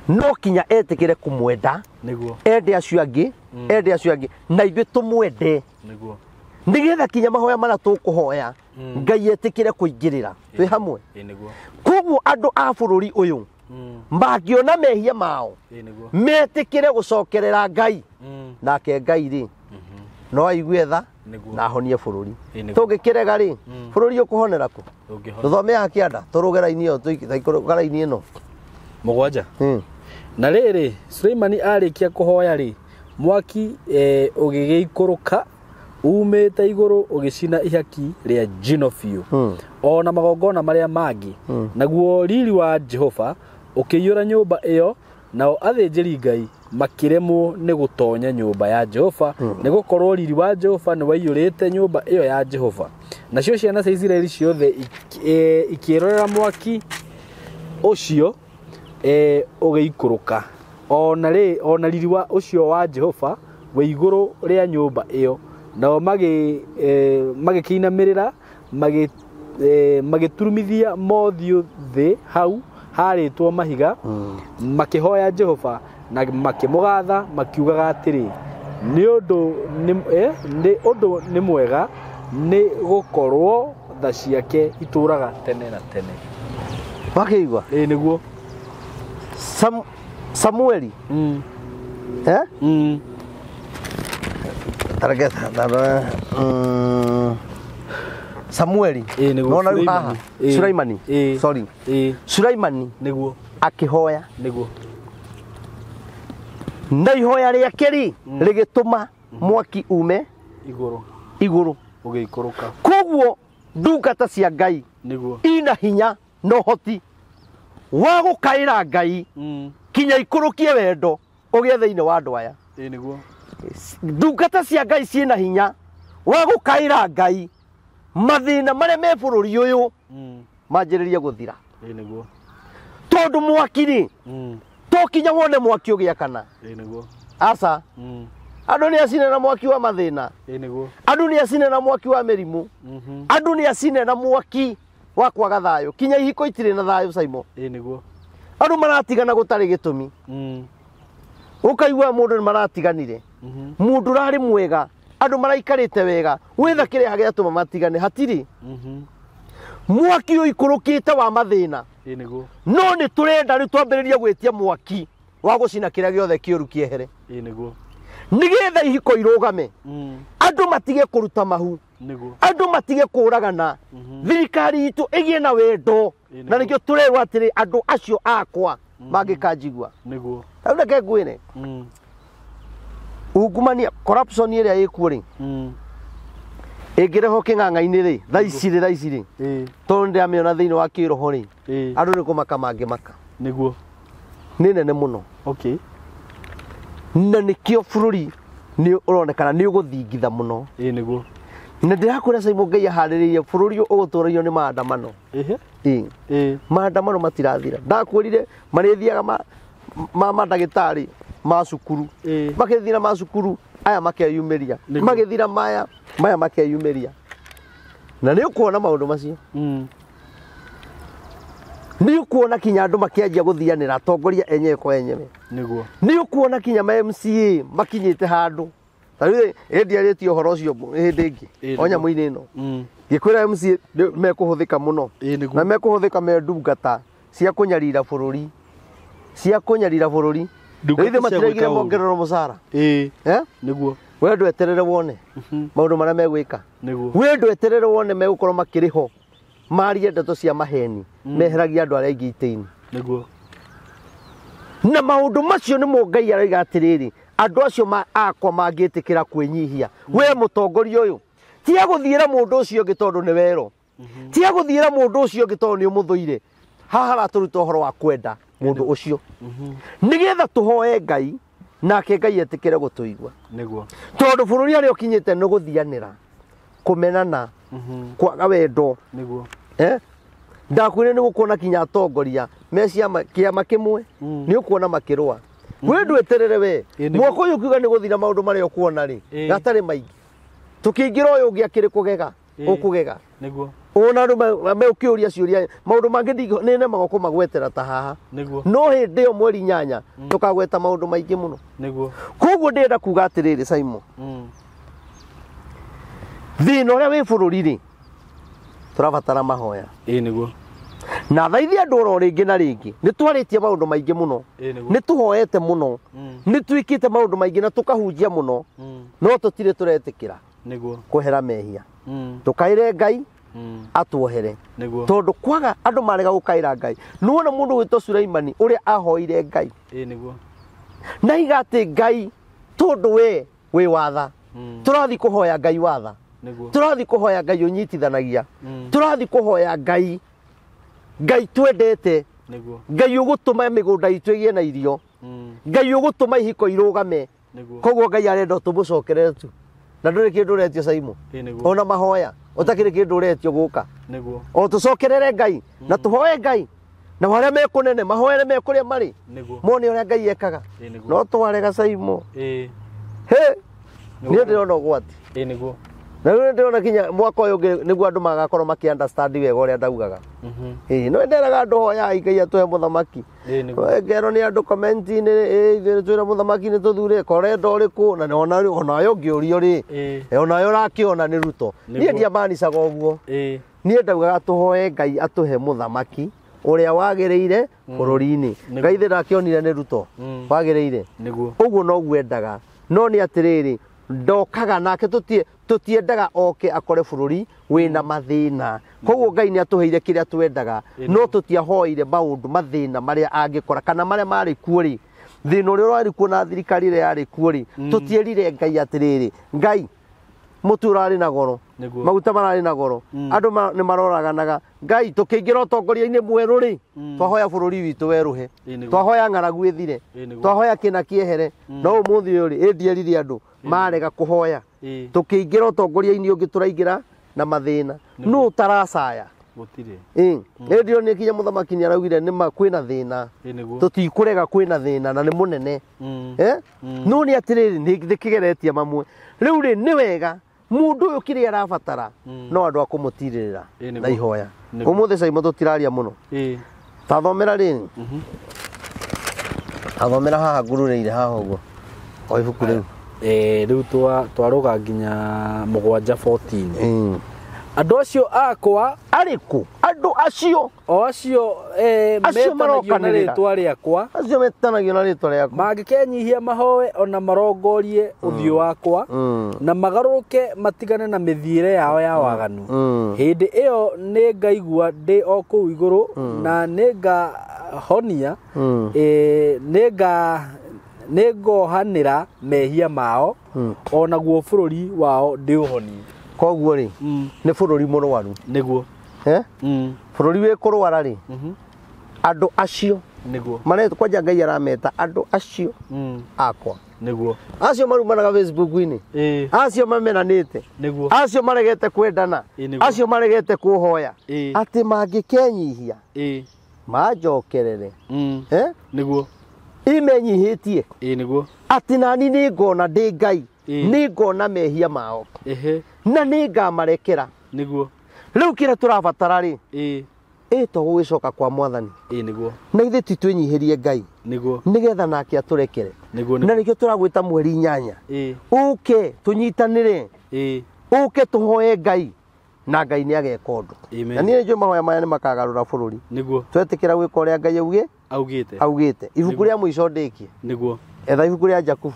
No kinya etĩkĩre kũmwenda. Nĩguo. Ende acio angĩ, ende acio angĩ, na ithuĩ tũmwende. Nĩguo. Nĩgetha kinya mahoya marĩa tũkũhoya, Ngai etĩkĩre kũingĩrĩra. Twĩ hamwe. Ĩĩ, nĩguo. Koguo andũ a bũrũri ũyũ mangĩona mehia mao, Ĩĩ, nĩguo. metĩkĩre gũcokerera Ngai. Nake Ngai rĩ, no aigue tha Nĩguo. na ahonie bũrũri. Ĩĩ, nĩguo. Tũngĩkĩrega rĩ, bũrũri ũkũhonera kũ? Ndũngĩhona. Tũthome haha kĩanda, tũrũge raini ĩyo, tũikũrũka raini ĩno. 7. Na rĩrĩ, Suleimani arĩkia kũhoya rĩ, mwaki ũgĩgĩikũrũka umĩte igũrũ ũgĩcina ihaki rĩa njino biũ, o na magongona marĩa mangĩ. Naguo riri wa Jehova ũkĩiyũra nyũmba ĩyo, nao athĩnjĩri Ngai makĩremwo nĩ gũtonya nyũmba ya Jehova, nĩ gũkorwo riri wa Jehova nĩ waiyũrĩte nyũmba ĩyo ya Jehova. Nacio ciana cia Isiraeli ciothe ikĩrorera mwaki ũcio ũgĩikũrũka, o na riri wa ũcio wa Jehova wĩ igũrũ rĩa nyũmba ĩyo. Nao magĩkĩinamĩrĩra, magĩturumithia mothiũ thĩ hau harĩtwo mahiga, makĩhoya Jehova na makĩmũgatha, makiugaga atĩrĩ, nĩ ũndũ nĩ mwega, nĩ gũkorwo tha ciake itũũraga tene na tene. Wakĩigua? Ĩĩ, nĩguo. Samueli. Samueli. Ĩĩ, nĩguo. Nona rĩu haha. Sulaimani. Sorry. Sulaimani. Nĩguo. Akĩhoya. Nĩguo. Na ihoya rĩake rĩ, rĩgĩtũma mwaki ume igũrũ. Igũrũ. Ũgĩikũrũka. Koguo ndungata cia Ngai Nĩguo. ina hinya na ũhoti wa gũkaĩra Ngai kinya ikũrũkie wendo ũgĩe thĩinĩ wa andũ aya. Ĩĩ, nĩguo. Ndungata cia Ngai ciĩna hinya wa gũkaĩra Ngai mathĩna marĩa me bũrũri ũyũ manjĩrĩrie gũthira. Ĩĩ, nĩguo. Tondũ mwaki rĩ, to kinya wone mwaki ũgĩakana. Ĩĩ, nĩguo. Aca. Andũ nĩ acine na mwaki wa mathĩna. Ĩĩ, nĩguo. Andũ nĩ acine na mwaki wa mĩrimũ. Andũ nĩ acine na mwaki wa kwaga thayũ. Kinya ihiko itirĩ na thayũ, Saimo. Ĩĩ, nĩguo. Andũ maratigana gũtarĩ gĩtũmi. Ũkaigua mũndũ nĩ maratiganire. Mũndũ ũrarĩ mwega, andũ maraikarĩte wega, wetha kĩrĩa gĩatũma matigane, hatirĩ. Mwaki ũikũrũkĩte wa mathĩna. Ĩĩ, nĩguo. No nĩ tũrenda rĩu twambĩrĩrie gwĩtia mwaki wa gũcina kĩrĩa gĩothe kĩũru kĩehere. Ĩĩ, nĩguo. Nĩgetha ihiko irũgame. Andũ matige kũruta mahu. Nĩguo. Andũ matige kũragana. Thirikari itũ ĩgĩe na wendo. Na nĩkĩo tũrerwo atĩrĩ andũ acio akwa mangĩkanjigua. Nĩguo. Rĩu reke ngwĩre. Ungumania, corruption ĩrĩa ĩkuo rĩ, ĩngĩrehwo kĩng'ang'a-inĩ rĩ, thaa ici rĩ, tondũ nĩndĩramĩona thĩinĩ wa kĩroho rĩ, andũ nĩ kũmaka mangĩmaka. Nĩguo. Nĩ nene mũno. Okay. Na nĩkĩo bũrũri Nĩ ũronekana nĩ ũgũthingitha mũno. Ĩĩ nĩguo. Na ndĩrakwĩra Simon Ngai aharĩrĩirie bũrũri ũyũ ũgũtũragio nĩ maandamano. Ĩhĩ. Ĩĩ. Ĩĩ. Maandamano matirathira. Ndakwĩrire marĩthiaga ma mandagĩtarĩ ma cukuru. Ĩĩ. Makĩthira ma cukuru aya makeyumĩria. Nĩguo. Magĩthira maya maya makeyumĩria. Na nĩ ũkuona maũndũ macio. Nĩ ũkuona kinya andũ makĩanjia gũthianĩra atongoria enyewe kwa enyewe. Nĩguo. Nĩ ũkuona kinya ma MCA makinyĩte handũ. Ta rĩu ĩ ndiarĩtie ũhoro ũcio hĩndĩ ĩngĩ Ĩĩ, o nĩguo. nyamũ-inĩ ĩno. Ngĩkwĩra MCA mekũhũthĩka mũno. Ĩĩ nĩguo. Na mekũhũthĩka me ndungata cia kũnyarira bũrũri. Cia kũnyarira bũrũri. Ndungata Rĩu ithe cia matiraigire gwĩka ũũru. mongererwo mũcara. Ĩĩ. Eh? Nĩguo. We ndweterere wone maũndũ marĩa megwĩka. Nĩguo. We ndweterere wone megũkorwo makĩrĩho marie ndeto cia maheni meheragia andũ arĩa aingĩ itĩ-inĩ. Nĩguo. Na maũndũ macio nĩmo Ngai aroiga atĩrĩrĩ, andũ acio akwa mangĩtĩkĩra kwĩnyihia. We mũtongoria ũyũ tiga gũthiĩra mũndũ ũcio ũngĩ tondũ nĩ werũ. Tiga gũthiĩra mũndũ ũcio ũngĩ tondũ nĩ ũmũthũire. Haha haratũruta ũhoro wa kwenda mũndũ ũcio. Nĩgetha tũhoe Ngai nake Ngai etĩkĩre gũtũigua. Nĩguo. Tondũ bũrũri harĩa ũkinyĩte nĩ gũthianĩra, kũmenana, kwaga wendo. Nĩguo. Ndakwĩrire nĩ gũkuona kinya atongoria me ciama kĩama kĩmwe nĩ ũkuona makĩrũa. We ndweterere we. Ĩĩ, nĩguo. Mwaka ũyũ ũkiuga nĩ gũthira maũndũ marĩa ũkuona rĩ, Ĩĩ. gatarĩ maingĩ. Tũkĩingĩra ũyũ ũngĩ akĩrĩ kũgega, Ĩĩ. ũkũgega. Nĩguo. Ona andũ meũkĩũria ciũria maũndũ mangĩ nĩ nemagwo kũmagwetera ta haha. Nĩguo. No hĩndĩ ĩyo mweri 8 tũkagweta maũndũ maingĩ mũno. Nĩguo. Koguo ndĩrenda kuga atĩrĩrĩ Simon. Thĩna ũrĩa wĩ bũrũri rĩ, tũrabatara mahoya. Ĩĩ nĩguo. Na thaithi andũ oro rĩngĩ na rĩngĩ nĩ twarĩtie maũndũ maingĩ mũno. Ĩĩ nĩguo. Nĩ tũhoete mũno. Nĩ twĩkĩte maũndũ maingĩ na tũkahunjia mũno. No tũtirĩ tũretĩkĩra Nĩguo. kwehera mehia. Tũkaĩre Ngai atuohere. Nĩguo. Tondũ kwaga andũ marega gũkaĩra Ngai. Nĩwona mũndũ wĩtwo Sulaimani ũrĩa ahoire Ngai. Ĩĩ nĩguo. Na iga atĩ Ngai tondũ we wĩ watha. Tũrathiĩ kũhoya Ngai watha. Nĩguo. Tũrathiĩ kũhoya Ngai ũnyitithanagia. Tũrathiĩ kũhoya Ngai Ngai twendete. Nĩguo. Ngai ũgũtũma mĩgũnda itũ ĩgĩe na irio. Ngai ũgũtũma ihiko irũgame. Nĩguo. Koguo Ngai arenda tũmũcokerere tu. Na ndũrĩ kĩndũ ũretio Simon. Ĩĩ nĩguo. Ona mahoya ũtakĩrĩ kĩndũ ũretio gũka. Nĩguo. O tũcokerere Ngai na tũhoe Ngai. Na arĩa mekũnene mahoere me kũrĩa marĩ. Nĩguo. Mone ũrĩa Ngai ekaga. Ĩĩ nĩguo. No twarega Simon. Ĩĩ. He. Niĩ ndĩrona ũgwati. Ĩĩ nĩguo. Na rĩu ndĩrona kinya mwaka ũyũ ũngĩ nĩguo andũ magakorwo makĩ understand wega ũrĩa ndaugaga. Ĩĩ no nderaga andũ hoyai Ngai atũhe mũthamaki. Ĩĩ nĩguo. Ngerwo nĩ andũ comment-inĩ, ĩĩ ithuĩ twĩra mũthamaki nĩ tũthure korenda ũrĩkũ na onayo ũngĩũrio rĩ. Ĩĩ. Onayo ũrakĩona nĩ Ruto. Nĩguo. Niĩ ndiamanicaga ũguo. Ĩĩ. Niĩ ndaugaga tũhoe Ngai atũhe mũthamaki ũrĩa wagĩrĩire bũrũri-inĩ. Nĩguo. Ngai ithe ndakĩonire nĩ Ruto wagĩrĩire. Nĩguo. Ũguo noguo endaga. No nĩ atĩrĩrĩ, ndokaga nake tũtiendaga oke akore bũrũri wĩna mathĩna. Koguo Ngai nĩ atũheire kĩrĩa twendaga, no tũtiahoire maũndũ mathĩna marĩa angĩkora kana marĩa marĩ kuo rĩ. Thĩna ũrĩa ũrarĩ kuo na thirikari ĩrĩa yarĩ kuo rĩ, tũtierire Ngai atĩrĩrĩ, Ngai mũtu ũrarĩ na goro, Nĩguo. maguta mararĩ na goro, andũ nĩ maroraganaga. Ngai tũkĩingĩra ũtongoria-inĩ mwerũ rĩ, twahoya bũrũri witũ werũhe, Ĩĩ nĩguo. twahoya ng'aragu ĩthire, Ĩĩ nĩguo. twahoya kĩna kĩehere. No ũmũthĩ ũyũ rĩ, ĩ ndierire andũ marega kũhoya. Ĩĩ. Tũkĩingĩra ũtongoria-inĩ ũngĩ tũraingĩra na mathĩna. Nũ ũtaracaya? Gũtirĩ. Ĩĩ. Ĩ ndĩronire kinya mũthamaki nĩ araugire nĩ ma kwĩna thĩna. Ĩĩ nĩguo. Tũtikũrega kwĩna thĩna na nĩ mũnene. No nĩ atĩrĩrĩ, nĩ kĩgeretie mamwe. Rĩu rĩ, nĩ wega mũndũ ũyũ kĩrĩa arabatara no andũ a kũmũtirĩrĩra Ĩĩ nĩguo. na ihoya. Nĩguo. Ũmũthĩ Simon tũtiraria mũno. Ĩĩ. Tathomera rĩrĩ. Tathomera haha ngurũrĩire haha ũguo. O ibuku rĩu. Rĩu twarũga nginya 7:14. Andũ acio akwa Arĩkũ? Andũ acio. O acio Acio metanagio na marokanĩrĩra. rĩtwa rĩakwa. Acio metanagio na rĩtwa rĩakwa. Mangĩkenyihia mahoe ona marongorie ũthiũ wakwa na magarũrũke matigane na mĩthiĩre yao ya waganu. Hĩndĩ ĩyo nĩ ngaigua ndĩ o kũu igũrũ na nĩ ngahonia, nĩ ngohanĩra mehia mao onaguo bũrũri wao ndĩũhonie. Koguo rĩ, nĩ bũrũri mũrwaru. Nĩguo. Bũrũri wĩ kũrwara rĩ, andũ acio Nĩguo. maretwo kwanja Ngai arameta andũ acio akwa. Nĩguo. Acio marumanaga Facebook-inĩ. Acio mamenanĩte. Nĩguo. Acio maregete kwendana. Nĩguo. Acio maregete kũhoya. Atĩ mangĩkenyihia. Manjokerere. Nĩguo. Imenyihĩtie. Nĩguo. Atĩ nani nĩngona ndĩ Ngai. Nĩngona mehia mao. Na nĩngamarekera. Nĩguo. Rĩu kĩrĩa tũrabatara rĩ. To gũgĩcoka kwa mwathani. Nĩguo. Na ithuĩ ti twĩnyihĩrie Ngai. Nĩguo. Nĩgetha nake atũrekere. Nĩguo. Na nĩkĩo tũragwĩta mweri 8. Ũke tũnyitanĩre. Ũke tũhoe Ngai. Na Ngai nĩ ageka ũndũ. Na niĩ nĩnjũĩ mahoya maya nĩ makagarũra bũrũri. Nĩguo. Twetĩkĩra gwĩka ũrĩa Ngai augĩte. Augĩte. Ibuku rĩa mũico ndĩkie. Nĩguo. Etha ibuku rĩa Jakubu.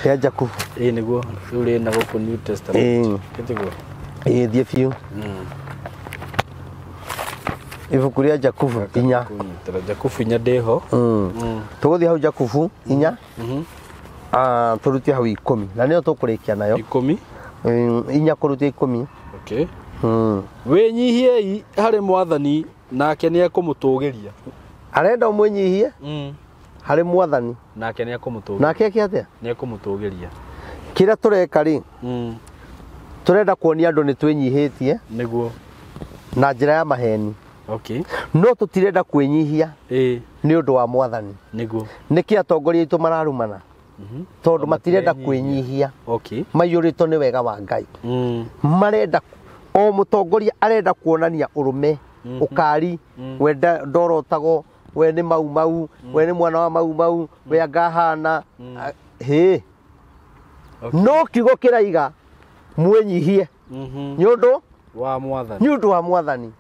Rĩa Jakubu. Nĩguo. Rĩu rĩna gũkũ New Testament. Kĩtiguo. Thiĩ biũ. Ibuku rĩa Jakubu 4. Jakubu 4 ndĩho. Tũgũthiĩ hau Jakubu 4. Tũrute hau 10. Na nĩyo tũkũrĩkia nayo. 10. 4 kũrutia 10. Okay. Wĩnyihiei harĩ mwathani nake nĩekũmũtũgĩria. Arenda ũmwĩnyihie harĩ mwathani nake nĩekũmũtũgĩria. Nake eke atĩa? Nĩekũmũtũgĩria. Kĩrĩa tũreka rĩ, tũrenda kuonia andũ nĩ twĩnyihĩtie. Nĩguo. Na njĩra ya maheni. Okay. No tũtirenda kwĩnyihia nĩ ũndũ wa mwathani. Nĩguo. Nĩkĩ atongoria aitũ mararumana? Tondũ matirenda kwĩnyihia. Okay. Maiyũrĩtwo nĩ wega wa Ngai. Marenda o mũtongoria arenda kuonania ũrũme, ũkari, we ndorotagwo, we nĩ mau mau, we nĩ mwana wa mau mau, we angahana. Hĩ. No kiugo kĩraiga mwĩnyihie. Nĩ ũndũ wa mwathani. Nĩ ũndũ wa mwathani.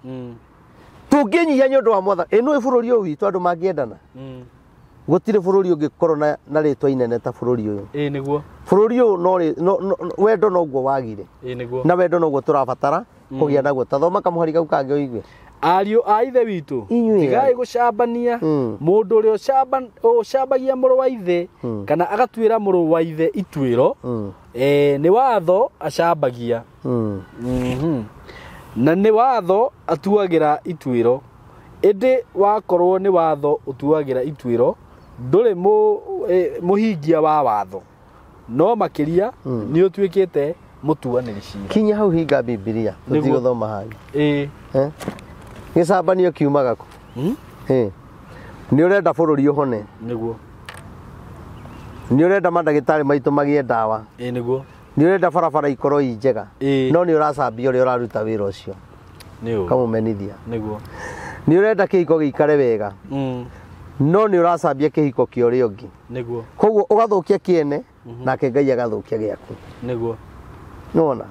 Tũngĩnyihia nĩ ũndũ wa mwathani. Ĩ nĩ bũrũri ũyũ witũ andũ mangĩendana. Gũtirĩ bũrũri ũngĩkorwo na rĩtwa inene ta bũrũri ũyũ. Nĩguo. Bũrũri ũyũ no wendo noguo wagire. Nĩguo. Na wendo noguo tũrabatara kũgĩa naguo. Ta thoma kamũhari kau kangĩ ũigue. Ariũ a ithe witũ, tigai gũcambania. Mũndũ ũrĩa ũcambagia mũrũ wa ithe kana agatuĩra mũrũ wa ithe ituĩro, nĩ watho acambagia. Na nĩ watho atuagĩra ituĩro. Ĩndĩ wakorwo nĩ watho ũtuagĩra ituĩro, ndũrĩ mũhingia wa watho, no makĩria nĩ ũtuĩkĩte mũtuanĩri ciira. Kinya hau hinga Bibilia, tũtigũthoma hangĩ. Gĩcambanio kiumaga kũ? Nĩ ũrenda bũrũri ũhone. Nĩguo. Nĩ ũrenda mandagĩtarĩ maitũ magĩe ndawa. Nĩguo. Nĩ ũrenda barabara ikorwo i njega. No nĩ ũracambia ũrĩa ũraruta wĩra ũcio. Kamũmenithia. Nĩguo. Nĩ ũrenda kĩhiko gĩikare wega. No nĩ ũracambia kĩhiko kĩa ũrĩa ũngĩ. Nĩguo. Koguo ũgathũkia kĩene nake Ngai agathũkia gĩaku. Nĩguo. Nĩwona?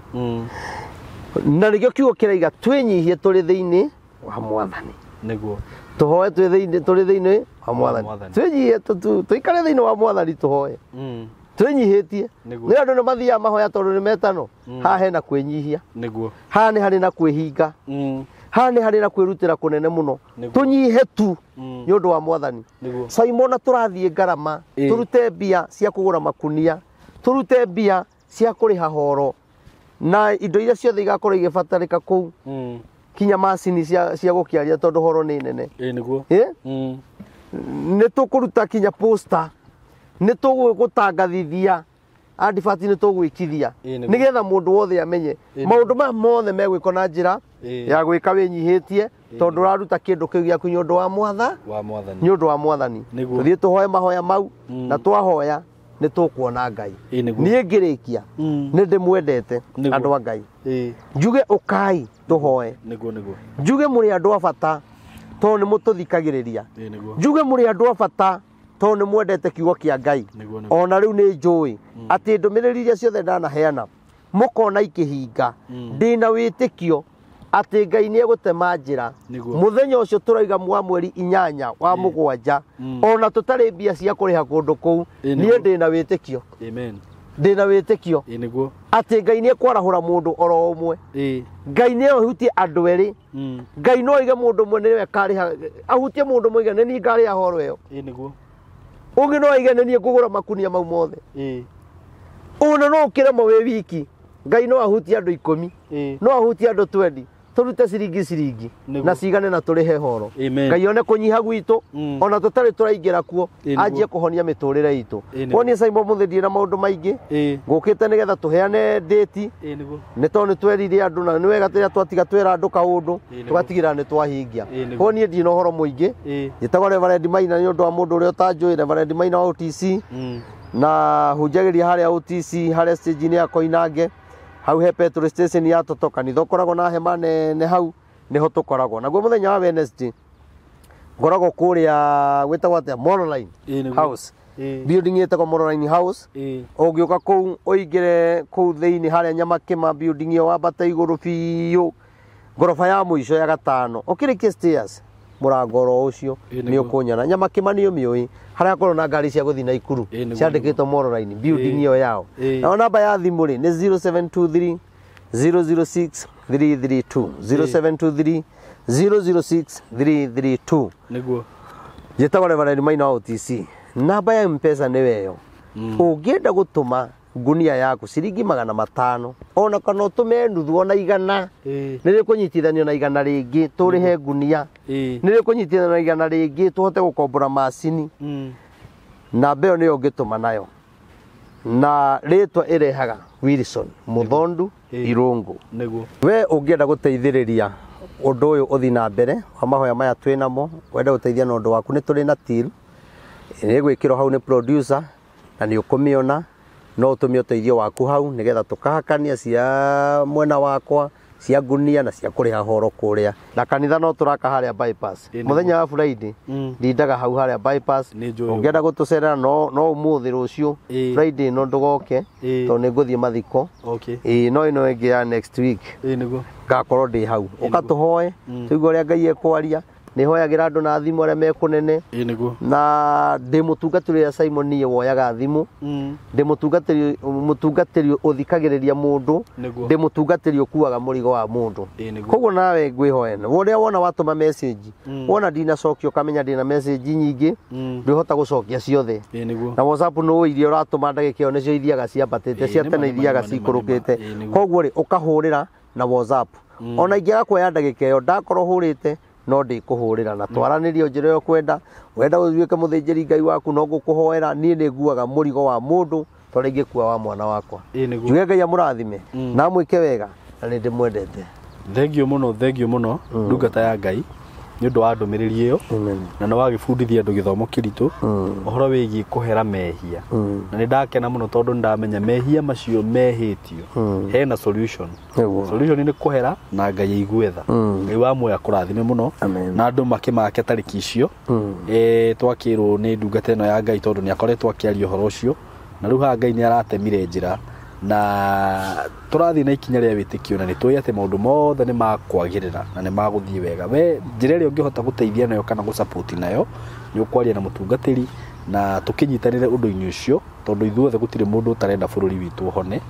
Na nĩkĩo kiugo kĩraiga twĩnyihie tũrĩ thĩinĩ wa mwathani. Nĩguo. Tũhoe tũrĩ thĩinĩ wa mwathani. Twĩnyihie tũikare thĩinĩ wa mwathani tũhoe. Twĩnyihĩtie. Nĩ andũ nĩ mathiaga mahoya tondũ nĩ metano. Haha hena kwĩnyihia. Nĩguo. Haha nĩ harĩ na kwĩhinga. Haha nĩ harĩ na kwĩrutĩra kũnene mũno. Tũnyihe tu nĩ ũndũ wa mwathani. Simona tũrathiĩ ngarama, tũrute mbia cia kũgũra makunia, tũrute mbia cia kũrĩha horo na indo iria ciothe igakorwo igĩbatarĩka kũu. Kinya macini cia gũkĩaria tondũ horo nĩ nene. Nĩguo. Nĩ tũkũruta kinya poster, nĩ tũgũtangathithia advert, nĩ tũgwĩkithia nĩgetha mũndũ wothe amenye maũndũ maya mothe megwĩkwo na njĩra ya gwĩka wĩnyihĩtie tondũ ũraruta kĩndũ kĩu gĩaku nĩ ũndũ wa mwathani. Nĩ ũndũ wa mwathani. Tũthiĩ tũhoe mahoya mau na twahoya nĩ tũkuona Ngai. Niĩ ngĩrĩkia nĩ ndĩmwendete andũ a Ngai. Njuge ũkai tũhoe. Nĩguo. Njuge mũrĩ andũ a bata tondũ nĩ mũtũthikagĩrĩria. Njuge mũrĩ andũ a bata tondũ nĩ mwendete kiugo kĩa Ngai. Ona rĩu nĩ njũĩ atĩ ndũmĩrĩri iria ciothe ndanaheana mũkona ikĩhinga. Ndĩna wĩtĩkio atĩ Ngai nĩ egũtema njĩra. Mũthenya ũcio tũraiga wa mweri 8 wa 7 ona tũtarĩ mbia cia kũrĩha kũndũ kũu, niĩ ndĩna wĩtĩkio. Amen. Ndĩna wĩtĩkio. Nĩguo. Atĩ Ngai nĩ ekwarahũra mũndũ oro ũmwe. Ngai nĩ ahutie andũ erĩ. Ngai no aige mũndũ ũmwe nĩwe akarĩha, ahutie mũndũ ũmwe aige nĩ niĩ ngarĩha horo ĩyo. Nĩguo. Ũngĩ no aige nĩ niĩ ngũgũra makunia mau mothe. Ona no ũkĩremwo wĩ wiki, Ngai no ahutie andũ 10. No ahutie andũ 20. Tũrute ciringi ciringi na cigane na tũrĩhe horo. Ngai one kũnyiha gwitũ ona tũtarĩ tũraingĩra kuo anjie kũhonia mĩtũrĩre itũ. Kuo niĩ Simon mũthĩ ndirĩ na maũndũ maingĩ ngũkĩte nĩgetha tũheane date nĩ tondũ nĩ twerire andũ na nĩ wega rĩrĩa twatiga twĩra andũ kaũndũ tũgatigĩrĩra nĩ twahingia. Kuo niĩ ndirĩ na ũhoro mũingĩ. Njĩtagwo Reverend Maina nĩ ũndũ wa mũndũ ũrĩa ũtanjũĩ, Reverend Maina wa OTC na hunjagĩria harĩa OTC harĩa stage-inĩ ya Koinange hau he petrol station ya Toto kanitha ũkoragwo na hema nene hau niho tũkoragwo. Naguo mũthenya wa Wednesday ngoragwo kũrĩa gwĩtagwo atĩa Monoline House, building ĩtagwo Monoline House. Ũngĩũka kũu ũingĩre kũu thĩinĩ harĩa Nyamakĩma building ĩyo wambate igũrũ biũ ngoroba ya mũico ya gatano ũkĩrĩkia stairs mũrango oro ũcio nĩ ũkũnyona. Nyamakĩma nĩ ũmĩũĩ harĩa hakoragwo na ngari cia gũthiĩ Naikuru ciandĩkĩtwo Monoline building ĩyo yao. Nayo namba ya thimũ rĩ nĩ 0723 006 332 0723 006 332. Nĩguo njĩtagwo Reverend Maina wa OTC. Namba ya M-Pesa nĩ weyo. Ũngĩenda gũtũma ngunia yaku ciringi 500 ona kana ũtũme nuthu ona 100 nĩ rĩkũnyitithanio na 100 rĩngĩ tũrĩhe ngunia nĩ rĩkũnyitithanio na 100 rĩngĩ tũhote gũkombora macini. Namba ĩyo nĩyo ũngĩtũma nayo na rĩtwa ĩrehaga Wilson Muthondu Irungu. Nĩguo we ũngĩenda gũteithĩrĩria ũndũ ũyũ ũthiĩ na mbere wa mahoya maya twĩ namo, wenda gũteithia na ũndũ waku nĩ tũrĩ na till ĩgwĩkĩrwo hau nĩ producer na nĩ ũkũmĩona. No ũtũme ũteithio waku hau nĩgetha tũkahakania cia mwena wakwa cia ngunia na cia kũrĩha horo kũrĩa. Na kanitha no tũraka harĩa bypass mũthenya wa Friday ndindaga hau harĩa bypass. Ũngĩenda gũtũcerera no ũmũthĩ rũciũ Friday no ndũgoke tondũ nĩ ngũthiĩ mathiko. No ĩno ĩngĩ ya next week ngakorwo ndĩ hau. Ũka tũhoe tũigue ũrĩa Ngai ekwaria. Nĩ hoyagĩra andũ na thimũ arĩa me kũnene na ndĩ mũtungatĩri ũrĩa Simon niĩ woyaga thimũ, ndĩ mũtungatĩri ũthikagĩrĩria mũndũ, ndĩ mũtungatĩri ũkuaga mũrigo wa mũndũ. Koguo nawe ngwĩhoya ũrĩa wona watũma message wona ndinacokia ũkamenya ndĩna message nyingĩ ndwĩhota gũcokia ciothe. Na WhatsApp nĩ iria ũratũma ndagĩka ĩyo nĩcio ithiaga ciambatĩte cia tene ithiaga cikũrũkĩte. Koguo rĩ ũkahũrĩra na WhatsApp ona ingĩaga kuoya ndagĩka ĩyo ndakorwo hũrĩte no ndĩkũhũrĩra na twaranĩrie njĩra ĩyo kwenda wenda ũtuĩke mũthĩnjĩri Ngai waku no ngũkũhoera. Niĩ nĩ nguaga mũrigo wa mũndũ tondũ ingĩkua wa mwana wakwa. Njuge Ngai amũrathime na amwĩke wega na nĩ ndĩmwendete. Thengio mũno, thengio mũno ndungata ya Ngai nĩ ũndũ wa ndũmĩrĩri ĩyo na nĩ wagĩbundithia andũ gĩthomo kĩritũ ũhoro wĩgiĩ kũhera mehia. Na nĩ ndakena mũno tondũ nĩ ndamenya mehia macio mehĩtio hena solution. Solution nĩ kũhera na Ngai aigue tha. Ngai wa muoyo akũrathime mũno na andũ makĩmake tarĩki icio. Twakĩrwo nĩ ndungata ĩno ya Ngai tondũ nĩ akoretwo akĩaria ũhoro ũcio na rĩu haha Ngai nĩ aratemire njĩra na tũrathiĩ na ikinya rĩa wĩtĩkio na nĩ tũĩ atĩ maũndũ mothe nĩ makwagĩrĩra na nĩ magũthiĩ wega. We njĩra ĩrĩa ũngĩhota gũteithia nayo kana gũsupport nayo nĩ ũkwaria na mũtungatĩri na tũkĩnyitanĩre ũndũ-inĩ ũcio tondũ ithuothe gũtirĩ mũndũ ũtarenda bũrũri witũ ũhone.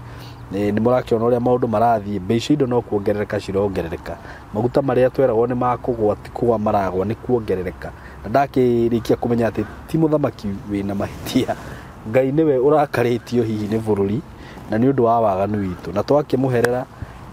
Nĩ mũrakĩona ũrĩa maũndũ marathiĩ, mbei cia indo no kuongerereka cirongerereka, maguta marĩa tweragwo nĩ makũgwa ti kũgwa maragwa nĩ kuongerereka. Na ndakĩrĩkia kũmenya atĩ ti mũthamaki wĩna mahĩtia, Ngai nĩwe ũrakarĩtio hihi nĩ bũrũri na nĩ ũndũ wa waganu witũ na twakĩmũherera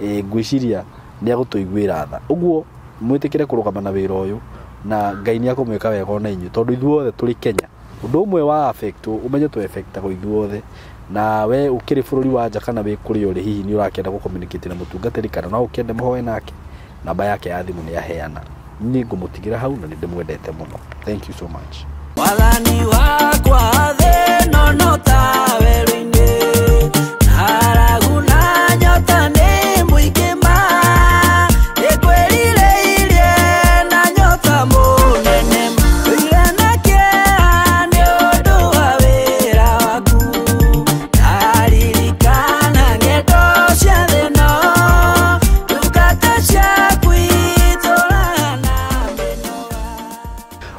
ngwĩciria nĩ agũtũiguĩra tha. Ũguo mwĩtĩkĩre kũrũgama na wĩra ũyũ na Ngai nĩ akũmwĩka wega ona inyuĩ tondũ ithuothe tũrĩ Kenya. Ũndũ ũmwe wa affect ũmenye tũ affectagwo ithuothe na we ũkĩrĩ bũrũri wa nja kana wĩ kũrĩa ũrĩ hihi nĩ ũrakĩenda gũ communicate na mũtungatĩri kana no ũkĩende mũhoe nake, namba yake ya thimũ nĩ aheana. Niĩ ngũmũtigĩra hau na nĩ ndĩmwendete mũno. Thank you so much. Wathani wakwa thĩ no no ta werũ-inĩ, ng'aragu na nyota nĩ mũingĩ ma, nĩngwĩrirĩirie na nyota mũnene, ndũire na kĩeha nĩ ũndũ wa wĩra waku, ndaririkana ng'endo cia thĩ ĩno, ndungata ciaku itũũraga na mĩnoga.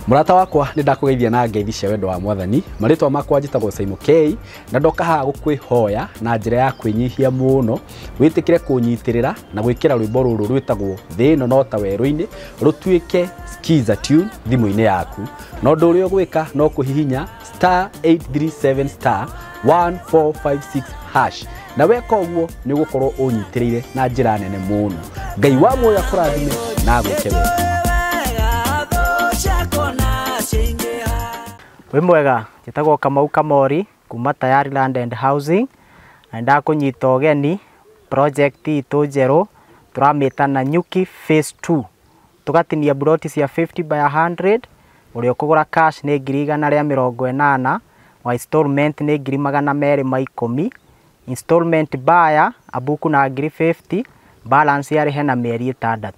Mũrata wakwa nĩ ndakũgeithia na ngeithi cia wendo wa mwathani. Marĩtwa makwa njĩtagwo Simon K na ndoka haha gũkwĩhoya na njĩra ya kwĩnyihia mũno wĩtĩkĩre kũnyitĩrĩra na gwĩkĩra rwĩmbo rũrũ rwĩtagwo Thĩ ĩno no ta werũ-inĩ rũtuĩke skiza tune thimũ-inĩ yaku. Na ũndũ ũrĩa ũgwĩka no kũhihinya star 837 star 1456 hash, na weka ũguo nĩ ũgũkorwo ũnyitĩrĩire na njĩra nene mũno. Ngai wa muoyo akũrathime na agwĩke wega. Wĩ mwega, njĩtagwo Kamau Kamori kuma Tayari Land and Housing, na ndakũnyita ũgeni project itũ njerũ tũramĩta Nanyuki Phase 2. Tũgatinia buroti cia 50 by 100, ũrĩa ũkũgũra cash nĩ 180,000, wa installment nĩ 210,000, installment buyer abuku na 50,000, balance arĩhe na mĩeri 6.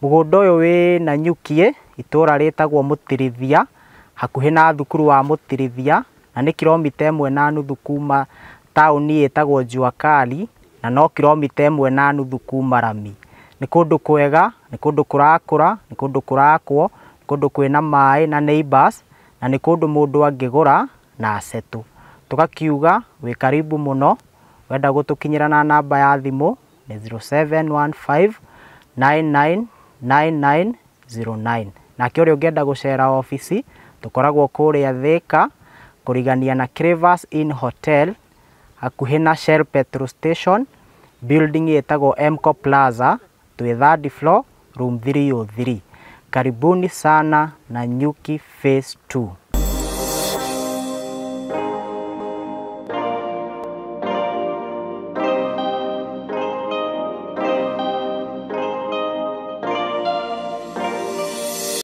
Mũgũnda ũyũ wĩ Nanyuki, itũra rĩtagwo Mũtirithia, hakuhĩ na thukuru wa Mũtirithia, na nĩ kilomita 1.5 kuma taũni ĩtagwo Jua Kali, na no kilomita 1.5 kuma Rami. Nĩ kũndũ kwega, nĩ kũndũ kũrakũra, nĩ kũndũ kũrakwo, nĩ kũndũ kwĩna maĩ na neighbors, na nĩ kũndũ mũndũ angĩgũra na asetũ. Tũgakiuga wĩ karibu mũno, wenda gũtũkinyĩra na namba ya thimũ nĩ 0715 999909. Nake ũrĩa ũngĩenda gũcera obici, tũkoragwo kũrĩa Thika, kũrigania na Crevas Inn Hotel, hakuhĩ na Shell Petrol Station, building ĩtagwo Mco Plaza, twĩ third floor, room 303. Karibuni sana Nanyuki Phase 2.